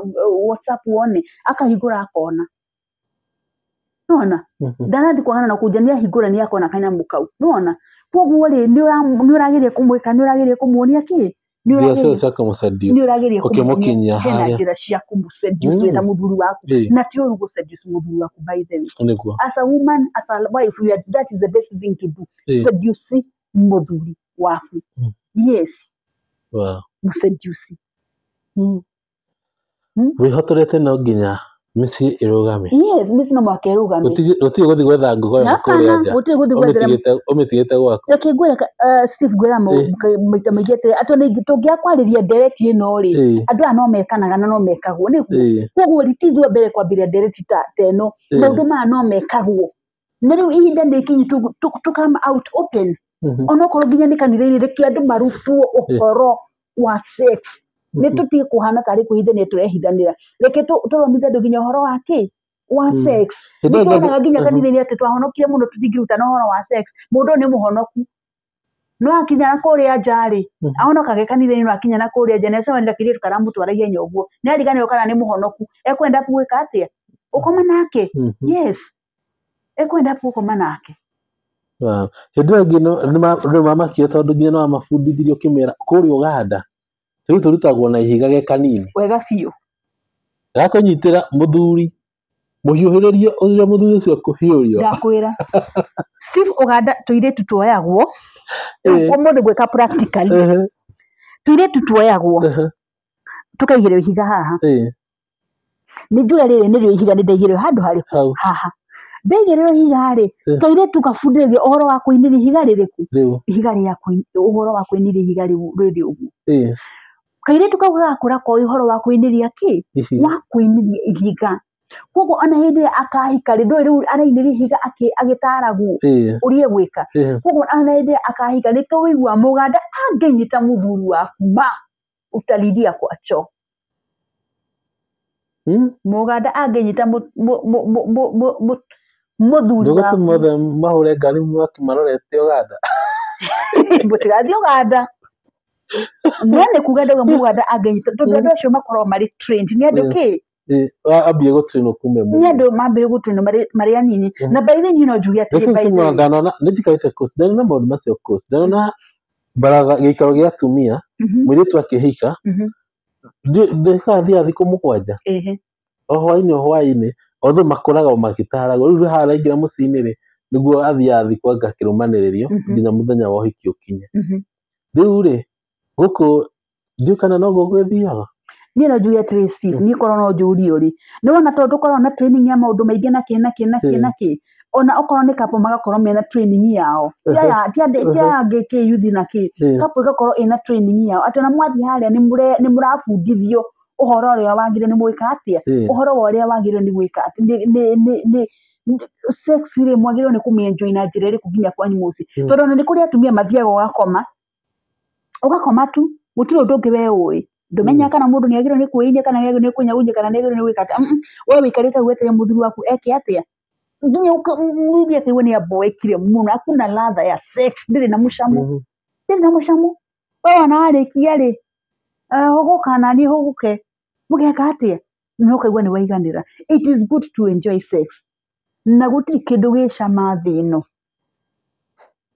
WhatsApp wone, akahingũra akona. Nĩwona? Ndarathiĩ kwagana na kũnja nĩ ahingũra nĩ akona kanyamũ kau. Nĩwona? Koguo rĩ, nĩ ũrageria kũmwĩka, nĩ ũrageria kũmuonia kĩ? Nĩ Njĩra ciothe cia kũmũ-seduce. Nĩ ũrageria Ũkĩmũkinyia kũmuonia hena harĩa. njĩra cia kũmũ-seduce wĩ ta mũthuri waku. Na ti ũru gũ-seduce mũthuri waku by the way. Nĩguo. As a woman, as a wife, you are, that is the best thing to do. Seduce mũthuri waku. Yes. Wow. Mũseduce. Wĩhotorete no nginya mĩciĩ ĩrũgame. Yes, mĩciĩ no mũhaka ĩrũgame. Gũtirĩ gũthiĩ gwetha ngogoyo kũrĩa nja. Gũtirĩ gũthiĩ gwethera. Ũmĩtigĩte gwaku. Reke ngwĩre, Steve, ngwĩra maita maingĩ atĩ tũngĩaga kwarĩria ndereti ĩno rĩ, andũ aya no mekanaga na no mekagwo nĩguo. Koguo ti ithuĩ a mbere kwambĩrĩria ndereti ta ĩno, maũndũ maya no mekagwo. Na rĩu ihinda nĩ ikinyu to come out open. Onokorwo nginya nĩ kanitha-inĩ, reke andũ marutwo ũhoro wa sex. Nĩ tũtige kũhana tarĩ kwĩhithanĩra tũrehithanĩra. Reke tũthomithie andũ nginya ũhoro wa kĩ? Wa sex. Nĩ tuonaga nginya kanitha-inĩ atĩ twahonokire mũno tũtingĩrutana ũhoro wa sex. Mũndũ ũyũ nĩ mũhonoku. No akinya na kũrĩa nja rĩ, ahonokage kanitha-inĩ no akinya na kũrĩa nja nĩ acemania na kairĩtu karamũtwara ihenya ũguo. Nĩ ariganĩrwo kana nĩ mũhonoku. Ekwenda gwĩka atĩa? Gũkoma nake. Yes. Ekwenda gũkoma nake. Hĩndĩ ĩyo ĩngĩ nĩ mamakire tondũ nginya nĩ wamabundithirie ũkĩmera kũrĩa Ũganda rĩu tũrutagwo na ihiga ge kanini. Wega biũ. Gakũnyitĩra mũthuri mũhiũhĩrĩrie ũrĩa mũthuri ũcio akũhiũrio. Ndakwĩra. Steve, Ũganda tũirĩtu tuoyagwo. Ũmũthĩ gwĩka practically. Tũirĩtu tuoyagwo. Tũkaigĩrĩrwo ihiga haha. Nĩ njuge rĩrĩ nĩrĩo ihiga nĩ ndaigĩrĩrwo handũ harĩkũ? Haha. Ndaigĩrĩrwo ihiga rĩ, kairĩtu gabundithio ũhoro wa kũinĩria ihiga rĩrĩkũ? Ihiga rĩa ũhoro wa kũinĩria ihiga rĩu rĩrĩ ũguo. Kairĩtu kau gagakũra koĩ ũhoro wa kũinĩria kĩ? Wa kũinĩria ihiga. Koguo ona hĩndĩ ĩrĩa akahika rĩ, ndũĩ rĩu arainĩria ihiga agĩtaragwo ũrĩa egwĩka. Koguo ona hĩndĩ ĩrĩa akahika nĩkĩo ũiguaga Mũganda angĩnyita mũthuri waku ma utalilia kwa choo. Mũganda angĩnyita mũthuri waku. Ndũgũtũma othe mahũre ngari mwaki marorete Ũganda. Mũtigathiĩ Ũganda. No nĩ kuga ndauga Mũganda angĩnyita, tondũ andũ acio makoragwo marĩ trained. Nĩ andũ kĩ? Ambie gũtrainwo kuma Nĩ andũ mambĩrĩria gũtrainwo marĩ anini. Na by the way niĩ no njuge atĩrĩ, by the way. Ndanona nĩ njikarĩte coast, ndanona maũndũ macio coast. Ndanona baratha gĩikaro gĩa atumia, mũirĩtu akĩhika, ndĩkaga thiaga thikũ 7. O hwaĩ-inĩ o hwaĩ-inĩ, although makoragwo magĩtaragwo. Rĩu haha araingĩra mũciĩ-inĩ rĩ, nĩguo athiaga thikũ anga akĩrũmanĩrĩrio nginya mũthenya wa ũhiki ũkinye. Rĩu rĩ, gũkũ ndiũĩ kana noguo gwĩthiaga. Niĩ no njuge atĩrĩ, Steve, niĩ korwo no njũrio rĩ, nĩ wona tondũ tũkoragwo na training ya maũndũ maingĩ na kĩ na kĩ na kĩ na kĩ, ona okorwo nĩ couple magakorwo mena training yao. Ti aya angĩ kĩ youth na kĩ, couple ĩgakorwo ĩna training yao. Atĩ ona mwathiĩ harĩa nĩ mũrabundithio ũhoro ũrĩa wagĩrĩirwo nĩ gwĩka atĩa, ũhoro wa ũrĩa wagĩrĩirwo nĩ gwĩka atĩ nĩ sex rĩ, mwagĩrĩirwo nĩ kũmĩ-enjoy na njĩra ĩrĩkũ nginya kwanyu mũciĩ. Tondũ ona nĩ kũrĩ atumia mathiaga ũgakoma, ũgakoma tu, gũtirĩ ũndũ ũngĩ we ũĩ. Ndũmenyaga kana mũndũ nĩ agĩrĩirwo nĩ kwĩinia kana nĩ agĩrĩirwo nĩ kũnyagunyia kana nĩ agĩrĩirwo nĩ gwĩka atĩa. We wĩikarĩte hau weterere mũthuri waku eke atĩa. Nginya mũthuri akaigua nĩ amboekire mũno, hakuna ladha ya sex, ndĩrĩ na mũcamo. Ndĩrĩ na mũcamo. We wona warĩkia rĩ, hũgũka naniĩ hũgũke. Mũgeka atĩa? Na ũkaigua nĩ waiganĩra. It is good to enjoy sex. Na gũtirĩ kĩndũ gĩ cama thĩ ĩno.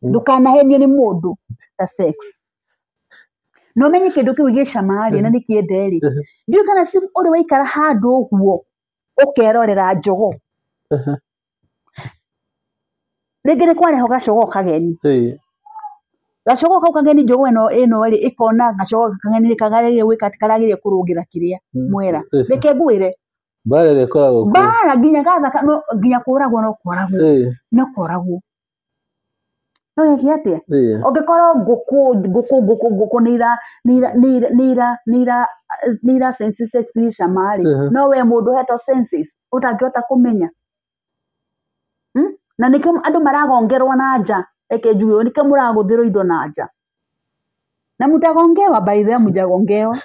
Ndũkanahenio nĩ mũndũ ta sex. Na ũmenye kĩndũ kĩu gĩ cama rĩ, na nĩ kĩende rĩ. Ndiũĩ kana ũrĩ waikara handũ ũguo ũkerorera njogoo. Rĩngĩ nĩ kwarehwo gacogoo kageni. Gacogoo kau kageni njogoo ĩno rĩ, ĩkona gacogoo kageni nĩ karagĩrĩire gwĩka atĩ, karagĩrĩire kũrũgĩra kĩrĩa mwera. Reke ngwĩre. Mbara ĩrĩa ĩkoragwo kuo. Mbara nginya gathaka, no nginya kũragwo no kũragwo. No kũragwo. No gĩkĩ atĩa? Ũngĩkorwo ngũkũ nĩ ira sense sex nĩ cama rĩ, no we mũndũ hetwo senses ũtangĩhota kũmenya. Na nĩkĩo andũ maragongerwo na nja. Reke njuge ũũ, nĩkĩo mũragũthĩrwo indo na nja. Na mtagongewa, by the way, mjagongewa.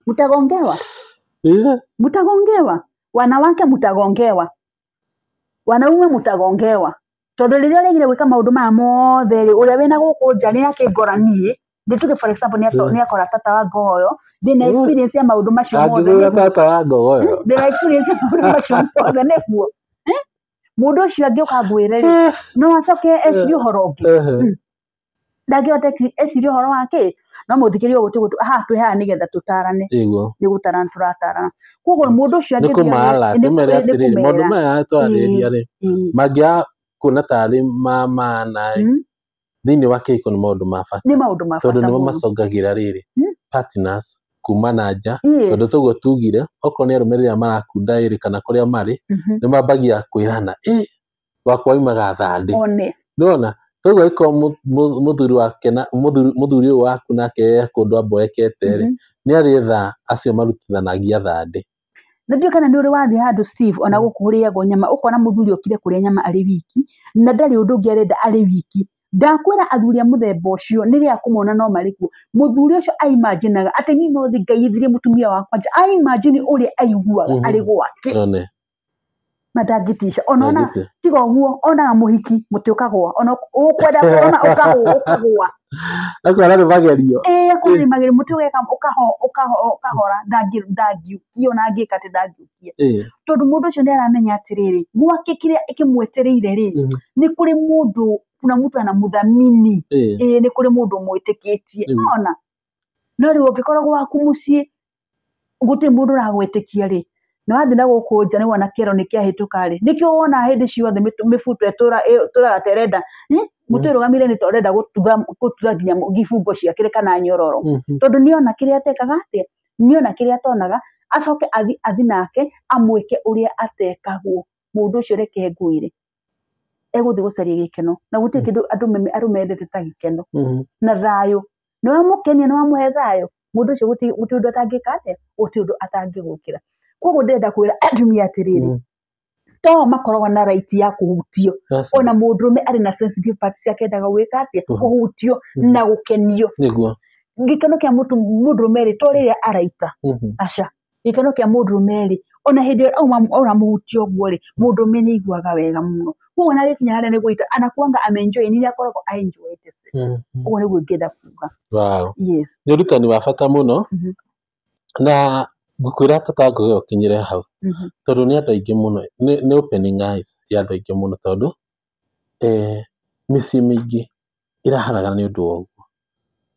Mtagongewa. Mtagongewa. Wanawake mtagongewa. Wanaume mtagongewa. Tondũ rĩrĩa ũregire gwĩka maũndũ maya mothe rĩ, ũrĩa wĩna gũkũ nja nĩ akĩngora niĩ, nĩ tuge for example nĩ akora tata wa ngogoyo, ndĩna experience ya maũndũ macio mothe. Angĩgũra tata wa ngogoyo. Ndĩna experience ya maũndũ macio mothe nĩguo. Mũndũ ũcio angĩũka ngwĩre rĩ, no acoke ecirie ũhoro ũngĩ. Ndangĩhota ecirie ũhoro wa kĩ, no mũthikĩrie ũguo tũgũtũ, haha twĩ haha nĩgetha tũtarane. Nĩ gũtarana tũratarana. Koguo mũndũ ũcio Nĩ angĩthiĩ kũmaala, tũmere atĩrĩrĩ, maũndũ maya twarĩrĩria rĩ, mangĩaga kuona tarĩ ma maana rĩ, thĩinĩ wa kĩhiko nĩ maũndũ ma bata. Nĩ maũndũ ma Tondũ bata nĩmo mũno. macongagĩra rĩrĩ, partners kuma na nja, tondũ toguo tugire okorwo nĩ arũme rĩrĩa marakunda ĩrĩ kana kũrĩa marĩ, nĩ mambagia kwĩrana wakwa aumaga thandĩ. Nĩwona? Koguo angĩkorwo mũthuri wake na mũthuri ũyũ waku nake e kũndũ amboekete rĩ, nĩ arĩetha acio marutithanagia thandĩ. Na ndiũĩ kana nĩ ũrĩ wathiĩ handũ Steve, ona gũkũ kũrĩagwo nyama, ũkona mũthuri okire kũrĩa nyama arĩ wiki, na ndarĩ ũndũ ũngĩ arenda arĩ wiki. Ndakwĩra athuri a mũthemba ũcio nĩ rĩa kũmona no marĩ kuo. Mũthuri ũcio aimaginaga atĩ niĩ no thiĩ ngaiyithĩrie mũtumia wakwa nja. Aimagine ũrĩa aiguaga arĩ gwake. Na ndangĩtica. Ona tiga ũguo, onaga mũhiki mũtĩ ũkagũa. Ona ũkwenda ona ũkagũa. Akona nĩ magerio. Akona nĩ magerio, mũtĩ ũgeka ũkahora, ndangiũkia ona angĩka atĩ ndangiũkia. Tondũ mũndũ ũcio nĩ aramenya atĩrĩrĩ, gwake kĩrĩa kĩmwetereire rĩ, nĩ kũrĩ mũndũ, kuna mtu anamuthamini. Nĩ kũrĩ mũndũ ũmwĩtĩkĩtie. Ona no rĩu ũngĩkorwo gwaku mũciĩ gũtirĩ mũndũ ũragwĩtĩkia rĩ, na wathiĩ na gũkũ nja nĩ wona kĩero nĩ kĩahĩtũka rĩ, nĩkĩo wona hĩndĩ ciothe mĩbuto ĩtũraga ta ĩrenda, mũtĩ ũrũgamĩire nĩ ta ũrenda gũtutha nginya ibungo ciake kana nyororo. Tondũ nĩona kĩrĩa atekaga atĩa, nĩona kĩrĩa atonaga, acoke athi nake amwĩke ũrĩa atekagwo. Mũndũ ũcio reke ngwĩre, egũthiĩ gũcaria gĩkeno, na gũtirĩ kĩndũ andũ mendete ta gĩkeno na thayũ. Nĩ wamũkenia, nĩ wamũhe thayũ, mũndũ ũcio gũtirĩ ũndũ atangĩka atĩa, gũtirĩ ũndũ atangĩgwĩkĩra. Koguo ndĩrenda kwĩra atumia atĩrĩrĩ, to makoragwo na right ya kũhutio. Ona mũndũrũme arĩ na sensitive parts ciake endaga gwĩka atĩa, kũhutio na gũkenio. Gĩkeno kĩa mũndũrũme rĩ, to rĩrĩa araita. Aca. Gĩkeno kĩa mũndũrũme rĩ, ona hĩndĩ ĩrĩa ũramũhutia ũguo rĩ, mũndũrũme nĩ aiguaga wega mũno. Koguo ona agĩkinya harĩa nĩ gũita, anakuanga ameenjoy, nĩ akoragwo aenjoyete sex. Ũguo nĩguo ingĩenda kuga. Wow. Yes. Nĩ ũrutani wa bata mũno. Na ngũkwĩra tata ngũgĩ ũkinyĩre hau. Tondũ nĩ andũ aingĩ mũno, nĩ opening eyes ya andũ aingĩ mũno tondũ mĩciĩ mĩingĩ ĩraharagana nĩ ũndũ wa ũguo.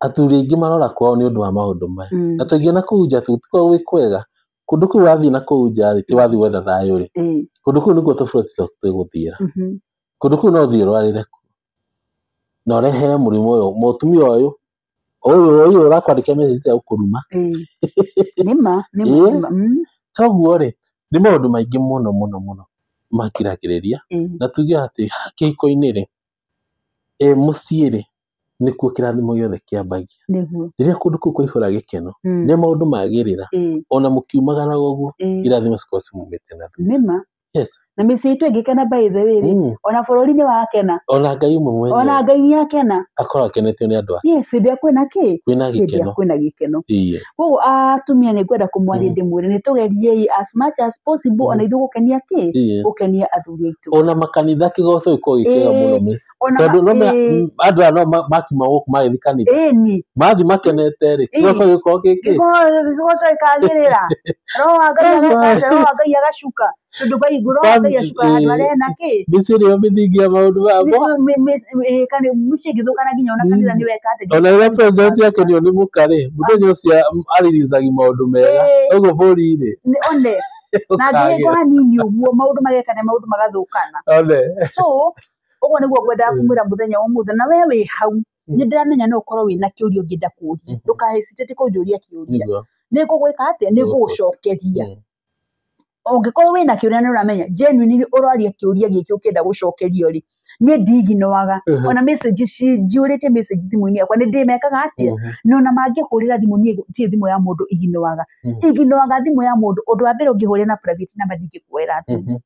Athuri aingĩ marora kwao nĩ ũndũ wa maũndũ maya. Na tũingĩ na kũu nja tũtikoragwo gwĩ kwega. Kũndũ kũu wathiĩ na kũu nja rĩ, ti wathiĩ gwetha thayũ rĩ. Kũndũ kũu nĩkuo tũburoti twaku twĩgũthiĩra. Kũndũ kũu no ũthiĩ ũrwarĩre kuo. Na ũrehere mũrimũ ũyũ, mũtumia ũyũ, ũyũ ũrakwandĩkĩra message ya gũkũruma. Nĩma, nĩma, nĩma. Toguo rĩ, nĩ maũndũ maingĩ mũno mũno mũno makiragĩrĩria. Na tuge atĩ kĩhiko-inĩ rĩ, mũciĩ rĩ, nĩkuo kĩrathimo gĩothe kĩambagia. Rĩrĩa kũndũ kũu kwaihũra gĩkeno, nĩ maũndũ magĩrĩra. Ona mũkiumagaraga ũguo, irathimo cikoragwo cimumĩte na thutha. Nĩma. Yes. Na mĩciĩ itũ ĩngĩkena by the way rĩ, ona bũrũri nĩ wakena. Ona Ngai ũmwe mwenyewe. Ona Ngai nĩ akena. Akoragwo akenetio nĩ andũ ake. Yes, hĩndĩ ĩrĩa kwĩna kĩ? Kwĩna Hĩndĩ ĩrĩa gĩkeno. kwĩna gĩkeno. Koguo atumia nĩ ngwenda kũmwaria ndĩmwĩre nĩ tũgeriei as much as possible ona ithuĩ gũkenia kĩ? Gũkenia athuri aitũ. Ona makanitha kĩgoco gĩkoragwo gĩ kĩega mũno. Tondũ no andũ aya no makiuma gũkũ magĩthiĩ kanitha. Mathiĩ makenete rĩ, kĩgoco gĩkoragwo gĩ kĩ? Kĩgoco gĩkagĩrĩra. Roho wa Ngai ageka, Roho wa Ngai agacuka. Tondũ Ngai Roho wa Ngai acukaga handũ harĩa hena kĩ? Mĩciĩ nĩyo mĩthingi ya maũndũ maya. Mĩciĩ ĩngĩthũkana nginya ona kanitha nĩ weka atĩ. Ona rĩrĩa president akenio nĩ mũka rĩ, mũthenya ũcio ariricagia maũndũ mega. Ũguo bũrũri rĩ. One. Na angĩgĩkwo hanini ũguo maũndũ mageka nĩ maũndũ magathũkana. One. So, ũguo nĩguo ngwendaga kũmwĩra mũthenya wa ũmũthĩ. Na we wĩ hau, nĩ ndĩramenya no ũkorwo wĩna kĩũria ũngĩenda kũũria. Ndũka hesitate kũnjũria kĩũria. Nĩ ngũgwĩka atĩa? Nĩ ngũgũcokeria. Ũngĩkorwo wĩna kĩũria nĩ ũramenya genuinely ũroria kĩũria gĩkĩ ũkĩenda gũcokerio rĩ, niĩ ndiginoaga. Ona message njihũrĩtie message thimũ-inĩ yakwa nĩ ndĩmekaga atĩa? Na ona mangĩhũrĩra thimũ niĩ gũtirĩ thimũ ya mũndũ iginoaga. Iginoaga thimũ ya mũndũ, ũndũ wa mbere ũngĩhũrĩra na private number ndingĩkuoera thimũ.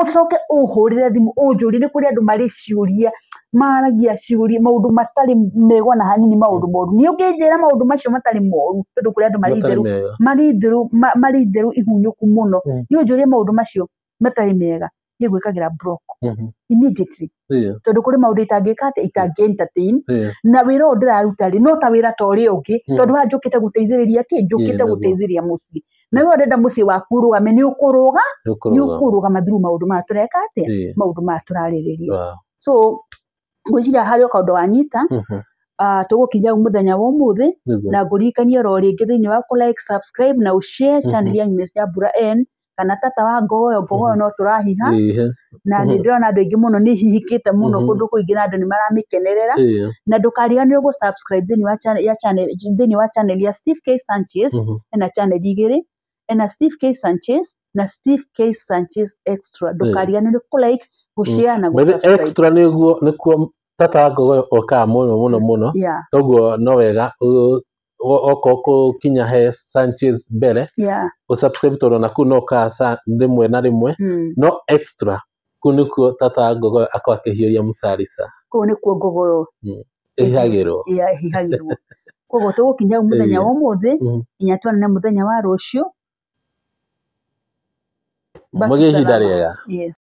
Ũcoke ũhũrĩre thimũ ũnjũrie, nĩ kũrĩ andũ marĩ ciũria, maragia ciũria maũndũ matarĩ mega ona hanini, maũndũ moru. Niĩ ũngĩnjĩra maũndũ macio matarĩ moru, tondũ kũrĩ andũ marĩ itherũ ihunyũku mũno. Niĩ ũnjũrie maũndũ macio matarĩ mega, niĩ ngwĩkagĩra block immediately. Tondũ kũrĩ maũndũ itangĩka atĩa, itangĩ entertain. Na wĩra ũyũ ndĩraruta rĩ, no ta wĩra ta ũrĩa ũngĩ, tondũ haha njũkĩte gũteithĩrĩria kĩ? Njũkĩte gũteithĩrĩria mũciĩ. Na we ũrenda mũciĩ waku ũrũgame, nĩ ũkũrũga, nĩ ũkũrũgama through maũndũ maya tũreka atĩa? Maũndũ maya tũrarĩrĩria. So, ngwĩciria harĩ o kaũndũ wanyita, tũgũkinya hau mũthenya wa ũmũthĩ, na ngũririkanie oro rĩngĩ thĩinĩ wa kũ like, subscribe na ũshare channel ya Agnes Nyambura N. Kana tata wa Ngogoyo, Ngogoyo no tũrahiha. Na nĩ ndĩrona andũ aingĩ mũno, nĩ hihikĩte mũno kũndũ kũingĩ na andũ nĩ maramĩkenerera. Na ndũkariganĩrwo gũ subscribe thĩinĩ wa channel ya channel thĩinĩ wa channel ya Steve K Sanchez. Ena channel igĩrĩ, ena Steve K Sanchez na Steve K Sanchez Extra. Ndũkariganĩrwo kũ like, gũ share na gũ By the subscribe. Extra nĩguo nĩkuo tata wa Ngogoyo okaga mũno mũno mũno. Koguo no wega okorwo kũkinya he Sanchez mbere, ũsubscribe, tondũ ona kũu no ũkaga rĩmwe na rĩmwe. No Extra kũu nĩkuo tata wa Ngogoyo akorwo akĩhiũria mũcarica. Kũu nĩkuo Ngogoyo ĩhihagĩrwo. Yeah, ĩhihagĩrwo. Koguo tũgũkinya hau mũthenya wa ũmũthĩ, nginya tuonane mũthenya wa rũciũ. Baki Mũgĩe ihinda salama. rĩega. Yes.